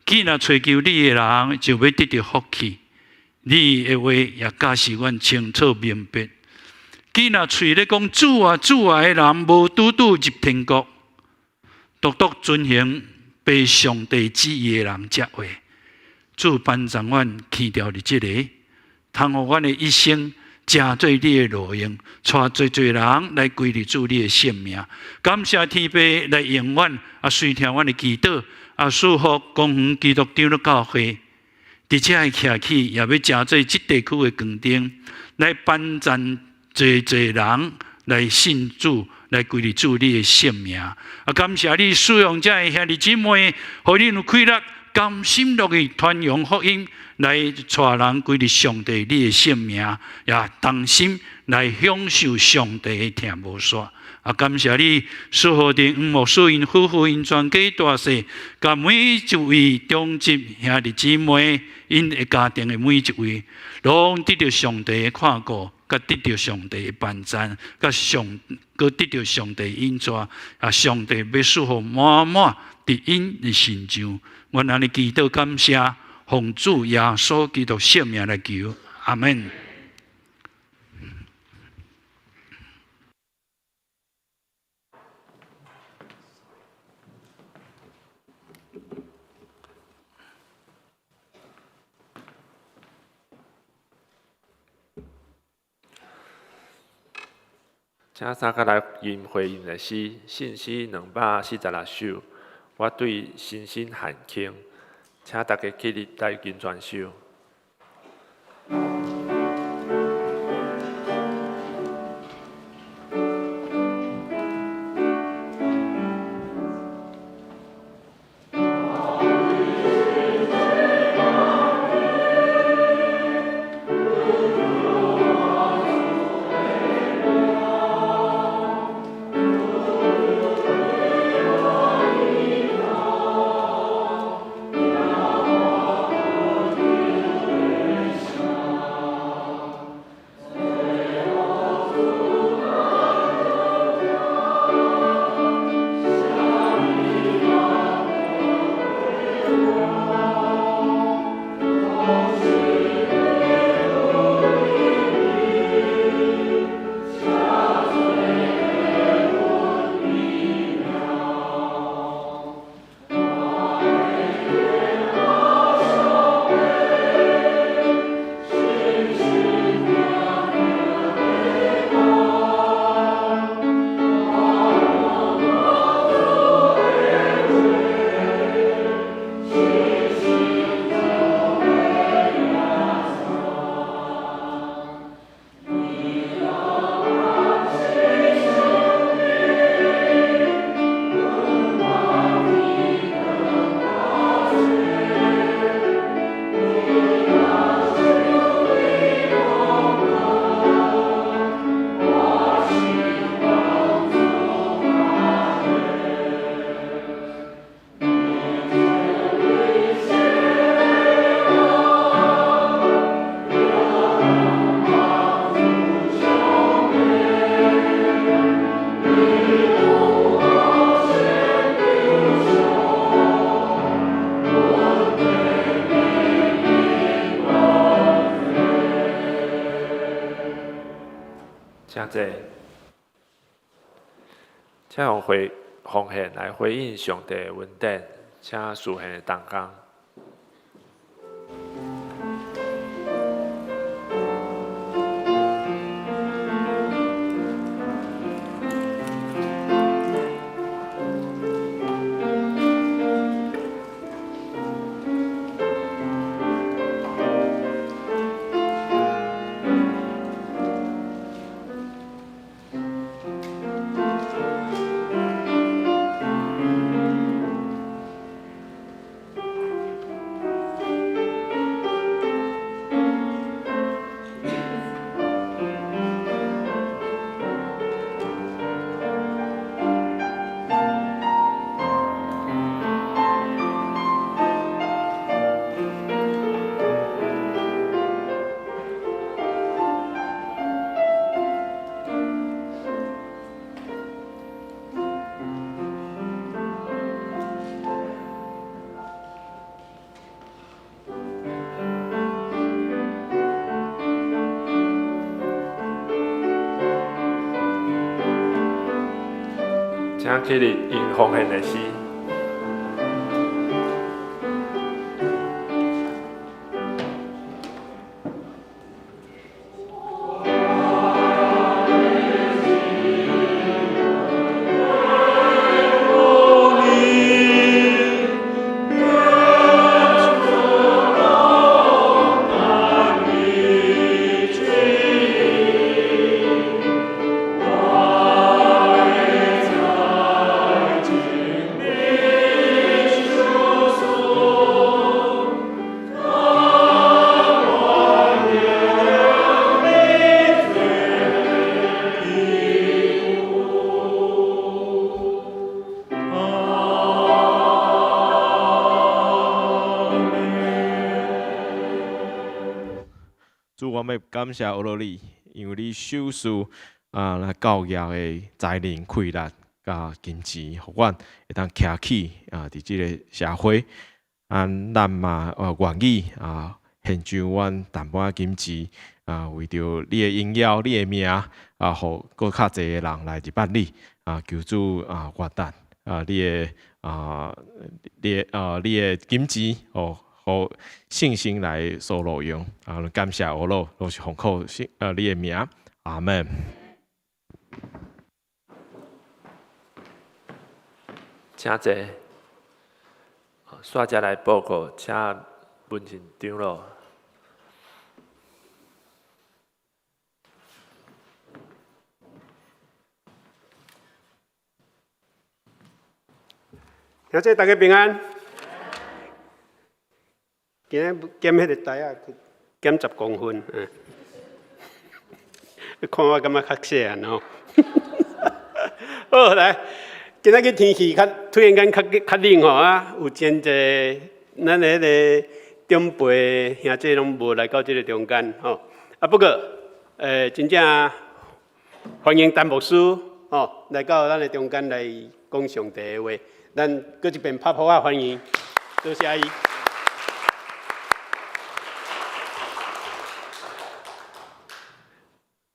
既若揣求你的人，就欲得著福氣。你的話也教示阮清楚明白。既若喙咧講主啊主啊的人，無拄拄入天國，獨獨遵行父上帝旨意的人才會。主幫助阮去掉佇這个，通予阮的一生成做你的路用，帶濟濟人來歸入主你的聖名。感謝天父來應阮，啊，垂聽阮的祈禱，啊，賜福公園基督長老教會，佇遮的徛起，也欲成做這地區的光燈，來幫贊濟濟人來信主，來歸入主你的聖名。啊，感謝你使用遮的兄弟姊妹，予恁有氣力，甘心樂意傳揚福音，來帶人歸入上帝你的聖名，也同心來享受上帝的疼無煞。啊，感謝你賜福佇黃牧師𪜶夫婦𪜶全家大細，佮每一位長執兄弟姊妹，𪜶的家庭的每一位，攏得著上帝的看顧，佮得著上帝的幫贊，佮上閣得著上帝引帶。啊，上帝欲賜福滿滿佇𪜶的身上。阮按呢祈禱感謝，奉主耶穌基督聖名來求，阿們。請三個來吟回應的詩，信詩246首。我對星星喊輕，請大家起立來吟全首。請坐。請用回奉獻來回應上帝的恩典，請司獻的同工。請起立，用奉獻的詩。主，我欲感謝阿羅你，因為你賞賜啊，咱教業的才能、氣力、佮金錢，予阮會當徛起啊，佇這个社會，啊，咱嘛願意啊，獻上阮淡薄仔金錢啊，為著你的榮耀、你的名啊，予閣較濟的人來認捌你啊，求主啊，悅納啊，你的啊，你的啊，你的金錢哦。予聖神來所路用，啊！感謝阿羅，攏是奉靠聖你的名，阿門。請坐。煞才來報告，請文靜長老。兄弟，大家平安。今日減彼个袋仔，減10公分，嗯。你看我感覺較細漢吼。好，來，今仔日天氣較突然間較較冷吼啊，有真濟咱的彼个長輩兄弟攏無來到這个中間吼。啊，不過，真正歡迎陳牧師吼來到咱的中間來講上帝的話。咱閣一遍拍噗仔歡迎，多謝伊。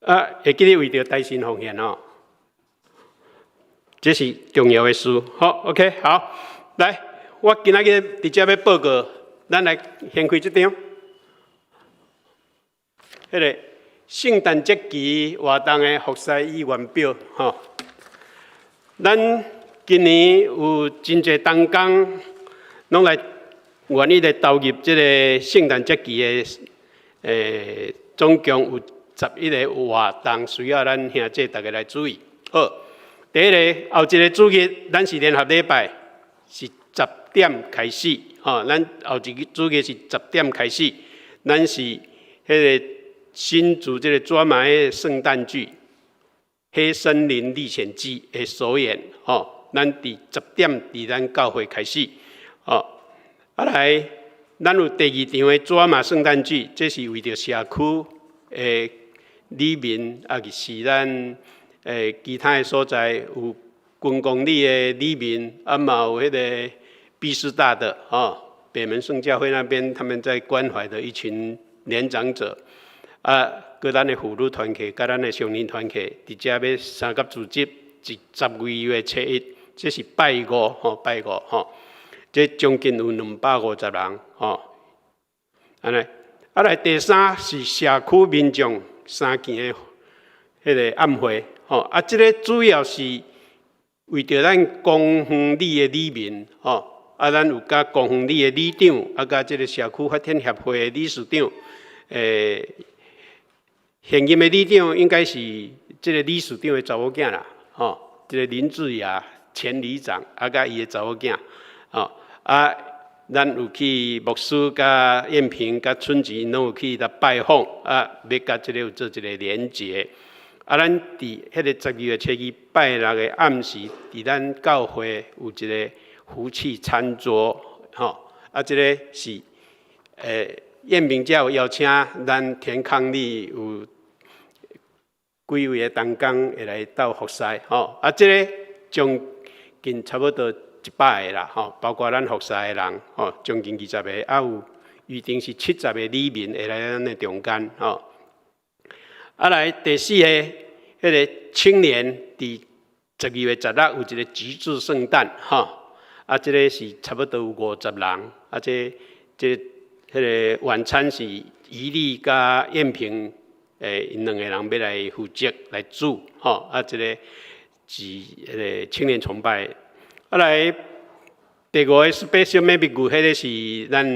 啊，會記得為著大神奉獻哦，這是重要的事。好，OK，好，來，我今仔日直接欲報告，咱來掀開這張，彼个聖誕節期活動的服侍意願表，吼。咱今年有真濟同工，攏來願意來投入這个聖誕節期的，總共有11个活動需要咱兄弟大家來注意。好，第一个後一个主日，咱是聯合禮拜，是10點開始。吼，咱後一个主日是10點開始，咱是彼个新竹這个紙馬的聖誕劇《黑森林歷險記》的首演。吼，咱佇10點佇咱教會開始。吼，啊來，咱有第二場的紙馬聖誕劇，這是為著社區的里民，抑是咱其他的所在有軍公里的里民，啊嘛有彼个畢士大的吼，北門聖教會那邊他們在關懷的一群年長者，啊，閣咱的婦女團契，佮咱的少年團契，佇遮欲三合組織，是12月初1，這是拜五吼，拜五吼，這將近有250人吼。按呢，啊來第三是社區民眾三更的彼个暗會吼，啊，這个主要是為著咱公園里的里民吼，啊，咱有佮公園里的里長，啊，佮這个社區發展協會的理事長，現任的里長應該是這个理事長的查某囝啦，吼，這个林志雅前里長，啊，佮伊的查某囝，吼，啊，咱有去牧師佮燕平佮春吉攏有去共拜訪，啊，欲佮這个有做一个連結。啊，咱佇彼个12月初2拜六的暗時，佇咱教會有一个福氣餐桌，吼，啊，這个是燕平才有邀請咱田康利有幾位的同工會來鬥服侍，吼，啊，這个將近差不多100個啦，吼，包括咱服侍的人，吼，將近20個，啊有預定是70個里民會來咱的中間，吼。啊來第四个，彼个青年佇12月16有一个極致聖誕，吼，啊，這个是差不多有50人，啊，這彼个晚餐是怡麗佮燕平，𪜶兩个人欲來負責來煮，吼，啊，這个是彼个青年崇拜。啊來第五个 special maybe 彼个是咱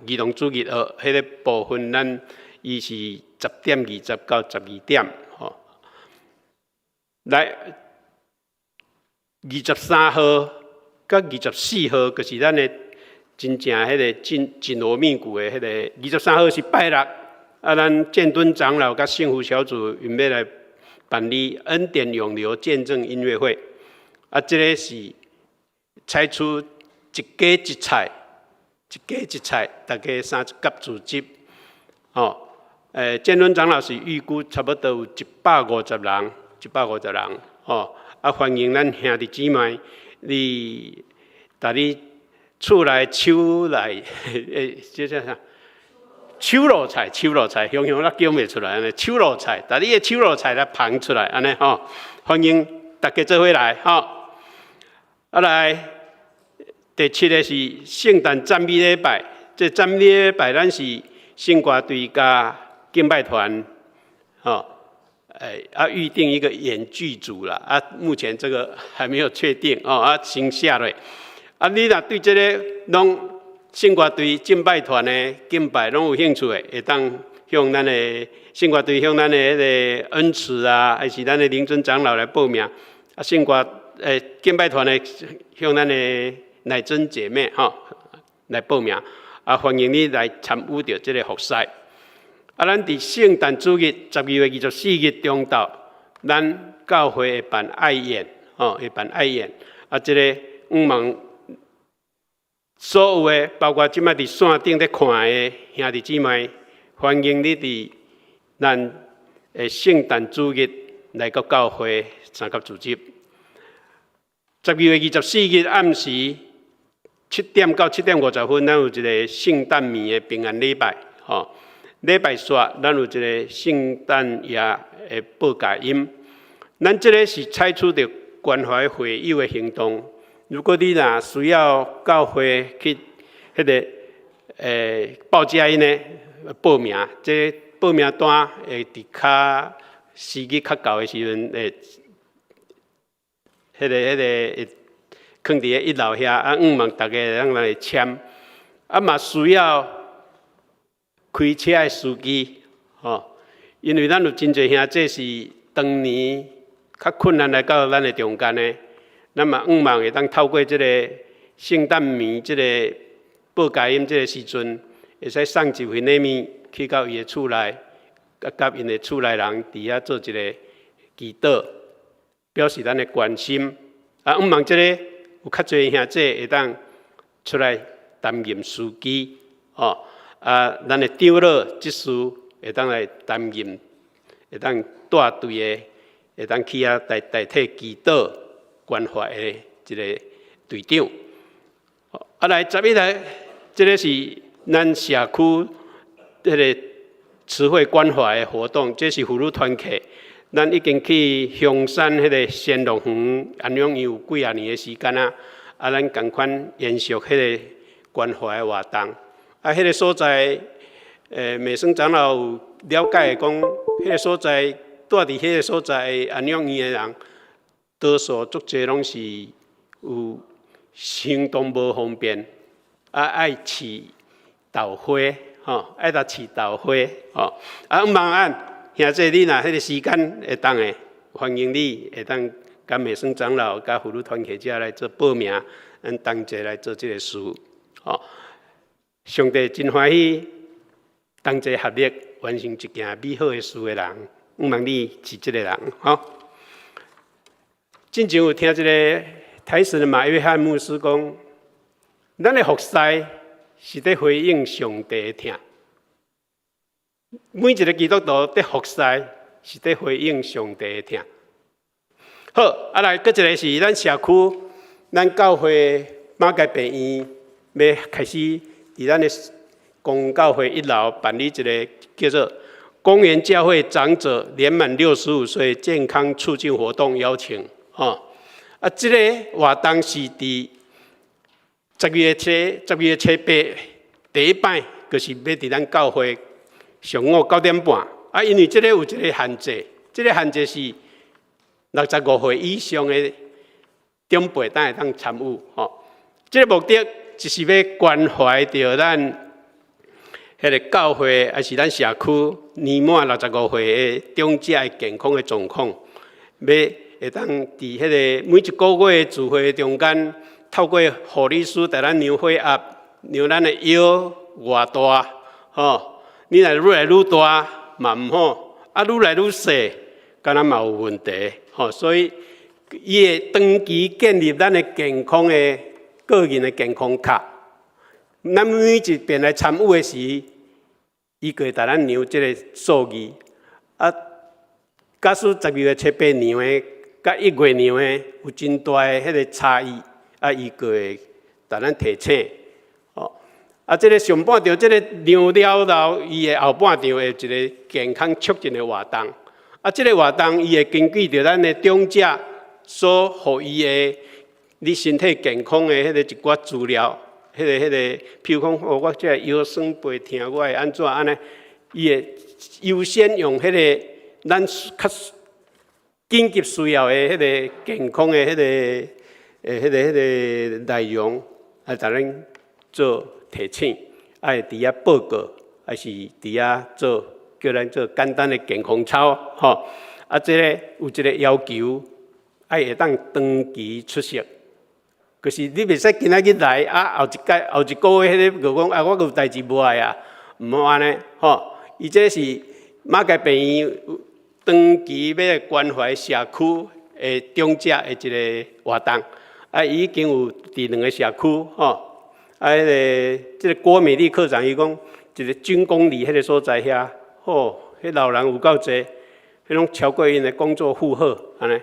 兒童主日學彼个部分，咱伊是10點20到12點，吼。來23號佮24號，就是咱的真正彼个進緊鑼密鼓的彼个23號是拜六，啊，咱建敦長老佮幸福小組𪜶欲來辦理恩典湧流見證音樂會，啊，這个是採取一家一菜，一家一菜，大家三甲組織，吼。建敦長老是預估差不多有150人，150人，吼，啊，歡迎咱兄弟姊妹，你，佇你厝內手內，這叫啥？手路菜，手路菜，雄雄咱叫袂出來，按呢，手路菜，佇你的手路菜來捧出來，按呢吼，歡迎大家做伙來，吼。啊來，第七个是聖誕讚美禮拜，這讚美禮拜咱是聖歌隊佮敬拜團，吼，啊預定一個演劇組啦，啊，目前這個還沒有確定哦，啊，先寫落。啊，你若對這個攏聖歌隊敬拜團的敬拜攏有興趣的，會當向咱的聖歌隊向咱的彼个恩慈啊，還是咱的靈尊長老來報名。啊，聖歌敬拜團的向咱的乃真姐妹吼來報名。啊，歡迎你來參與著這个服侍。啊，咱佇聖誕主日12月24日中晝，咱教會會辦愛宴，吼，會辦愛宴。啊，這个向望所有的，包括這擺佇線頂咧看的兄弟姊妹，歡迎你佇咱的聖誕主日來到教會參加組織。12月24日暗時7點到7點50分，咱有一個聖誕暝的平安禮拜，吼。禮拜煞，咱有一個聖誕夜的報佳音。咱這个是採取著關懷會友的行動。如果你若需要教會去彼个報佳音的報名，這報名單會佇較時機較到的時陣，會彼个會囥佇咧一樓遐，啊，向望大家會當來簽。啊，嘛需要開車的司機，吼，因為咱有真濟兄弟是當年較困難來到咱的中間的，咱嘛向望會當透過這个聖誕暝這个報佳音這个時陣，會使送一份禮物去到伊的厝內，佮𪜶的厝內人佇遐做一个祈禱，表示咱的關心。啊，向望這个有較濟兄弟會當出來擔任司機，吼。啊，咱的長老執事會當來擔任，會當帶隊的，會當去遐代替祈禱關懷的一个隊長。啊，來11日，這个是咱社區彼个慈惠關懷的活動，這是婦女團契。咱已經去香山彼個仙樂園安養院有幾仔年的時間啊，啊，咱仝款延續彼個關懷的活動。啊，彼個所在，美生長老有了解講，彼個所在住佇彼個所在安養院的人，多數足濟攏是有行動無方便，啊，愛飼豆花，吼，愛來飼豆花，吼。啊，毋茫按兄弟，你若彼個時間會當的，歡迎你會當佮美生長老、佮婦女團契遮來做報名，咱同齊來做這個事，吼。上帝真歡喜，同齊合力完成一件美好的事的人，毋茫你是這個人，吼。進前有聽一个台神的馬約翰牧師講，咱的服侍是佇回應上帝的疼。每一个基督徒佇服侍是佇回應上帝的疼。好，啊來，閣一个是咱社區，咱教會馬偕病院欲開始佇咱的公教會一樓辦理一个叫做公園教會長者年滿65歲健康促進活動邀請，吼。啊，這個活動是佇12月初、12月初八第一擺，就是欲佇咱教會上午9點半。啊，因為這個有一个限制，這个限制是65歲以上的長輩才會當參與，吼。這个目的就是欲關懷著咱彼个教會，抑是咱社區年滿六十五歲的長者的健康的狀況，欲會當佇彼个每一个月的聚會中間，透過護理師帶咱量血壓、量咱的腰偌大，吼，你若愈來愈大嘛毋好，啊，愈來愈細，敢若嘛有問題，吼，所以伊會長期建立咱的健康的個人的健康卡。咱每一遍來參與的時，伊就會帶咱量這个數字。啊，假使12月初八量的，佮1月量的有真大的彼个差異，啊，伊就會共咱提醒。哦，啊，這个上半場這个量了後，伊的後半場會有一个健康促進的活動。啊，這个活動伊會根據著咱的長者所予伊的你身體健康的彼个一寡資料，彼个，譬如講，哦，我這个腰酸背疼，我會按怎按呢？伊會優先用彼个咱較緊急需要的彼个健康的彼个、彼个、彼个內容來共咱做提醒，啊，會佇遐報告，抑是佇遐做叫咱做簡單的健康操，吼。啊，這个有一个要求，愛會當長期出席。就是你袂使今仔日來，啊，後一屆、後一个月彼个就講啊，我閣有代誌無愛啊，毋好按呢，吼。伊這是馬偕病院長期欲關懷社區的長者的一个活動，啊，伊已經有佇兩个社區，吼。啊，彼个這个郭美麗科長伊講，一个軍工里彼个所在遐，吼，彼老人有夠濟，彼攏超過𪜶的工作負荷，按呢。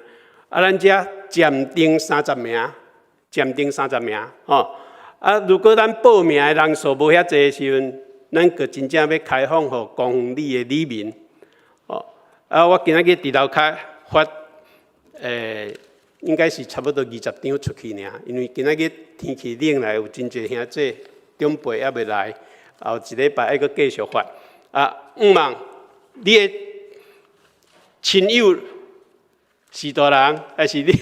啊，咱遮暫定三十名，暫定三十名，吼。啊，如果咱報名的人數無遐濟的時陣，咱閣真正欲開放予公園里的里民，吼。啊，我今仔日佇樓跤發，應該是差不多20張出去爾，因為今仔日天氣冷來，有真濟兄弟長輩猶未來，後一禮拜愛閣繼續發。啊，毋茫你的親友是大人，抑是你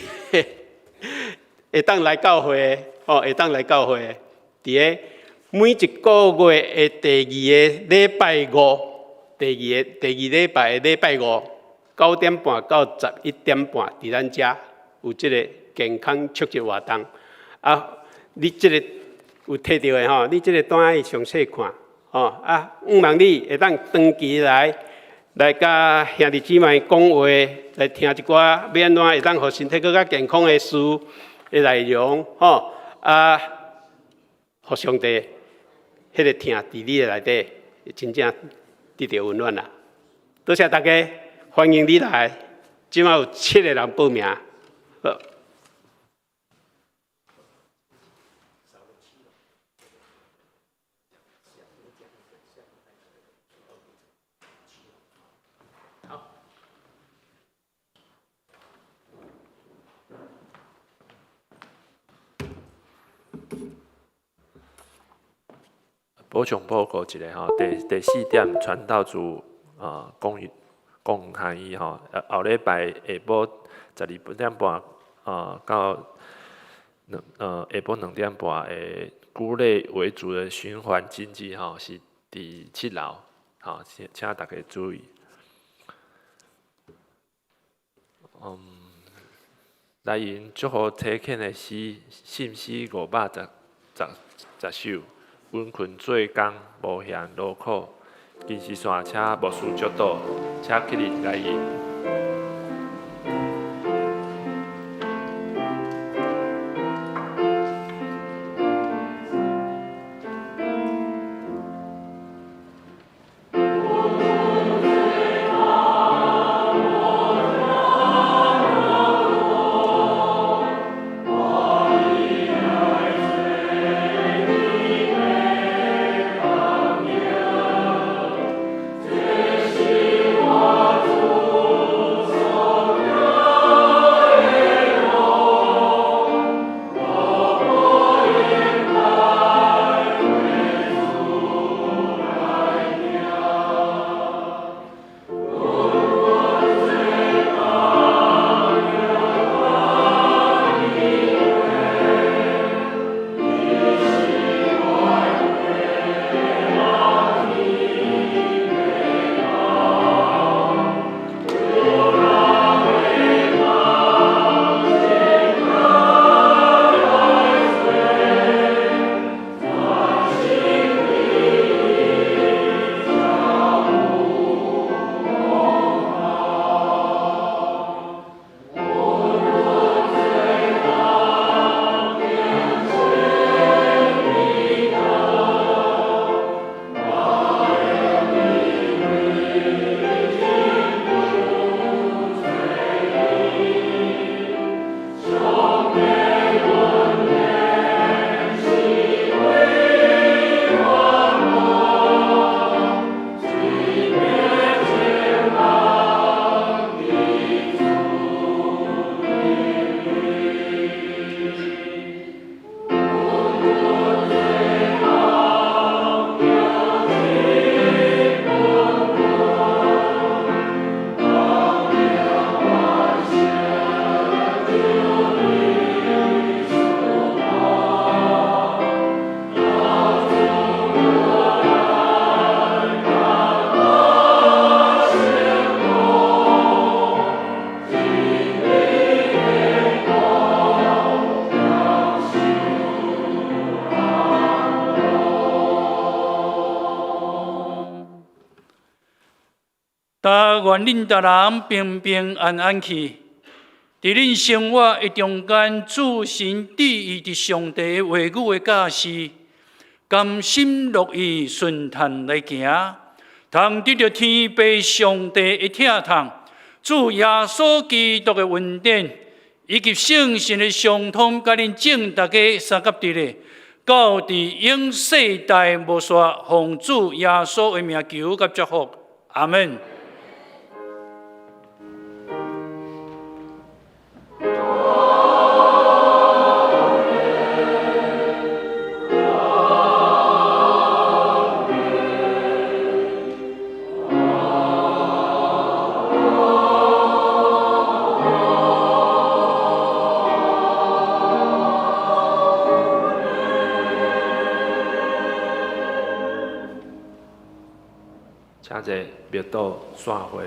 會當來教會的，吼，會當來教會的，佇个每一个月的第二个禮拜五，第二禮拜的禮拜五，9點半到11點半，佇咱遮有這个健康促進活動。啊，你這个有提著的吼，你這个單愛詳細看，吼啊，毋茫你會當長期來來佮兄弟姊妹講話，來聽一寡欲按怎會當予身體閣較健康的事的內容，吼啊，予上帝彼个疼佇你的內底，真正得著溫暖啦。多謝大家，歡迎你來。這馬有七个人報名。好。補充報告一下吼，第四點傳道組啊講講下伊吼，後禮拜下晡12點半啊到下晡2點半的菇類為主的循環經濟吼，是佇7樓，吼，請大家注意。來用祝福體遣的詩，信詩510首，阮困做工無嫌勞苦，電視線請牧師祝禱，請起立來吟。但願恁逐人平平安安去，佇恁生活的中間，注神注意佇上帝話語的教示，甘心樂意順趁來行，通得著天父上帝的疼痛，主耶穌基督的恩典，以及聖神的相通，佮恁眾大家相佮佇咧，到佇永世代無煞，奉主耶穌的名求佮祝福，阿門。請坐默禱散會。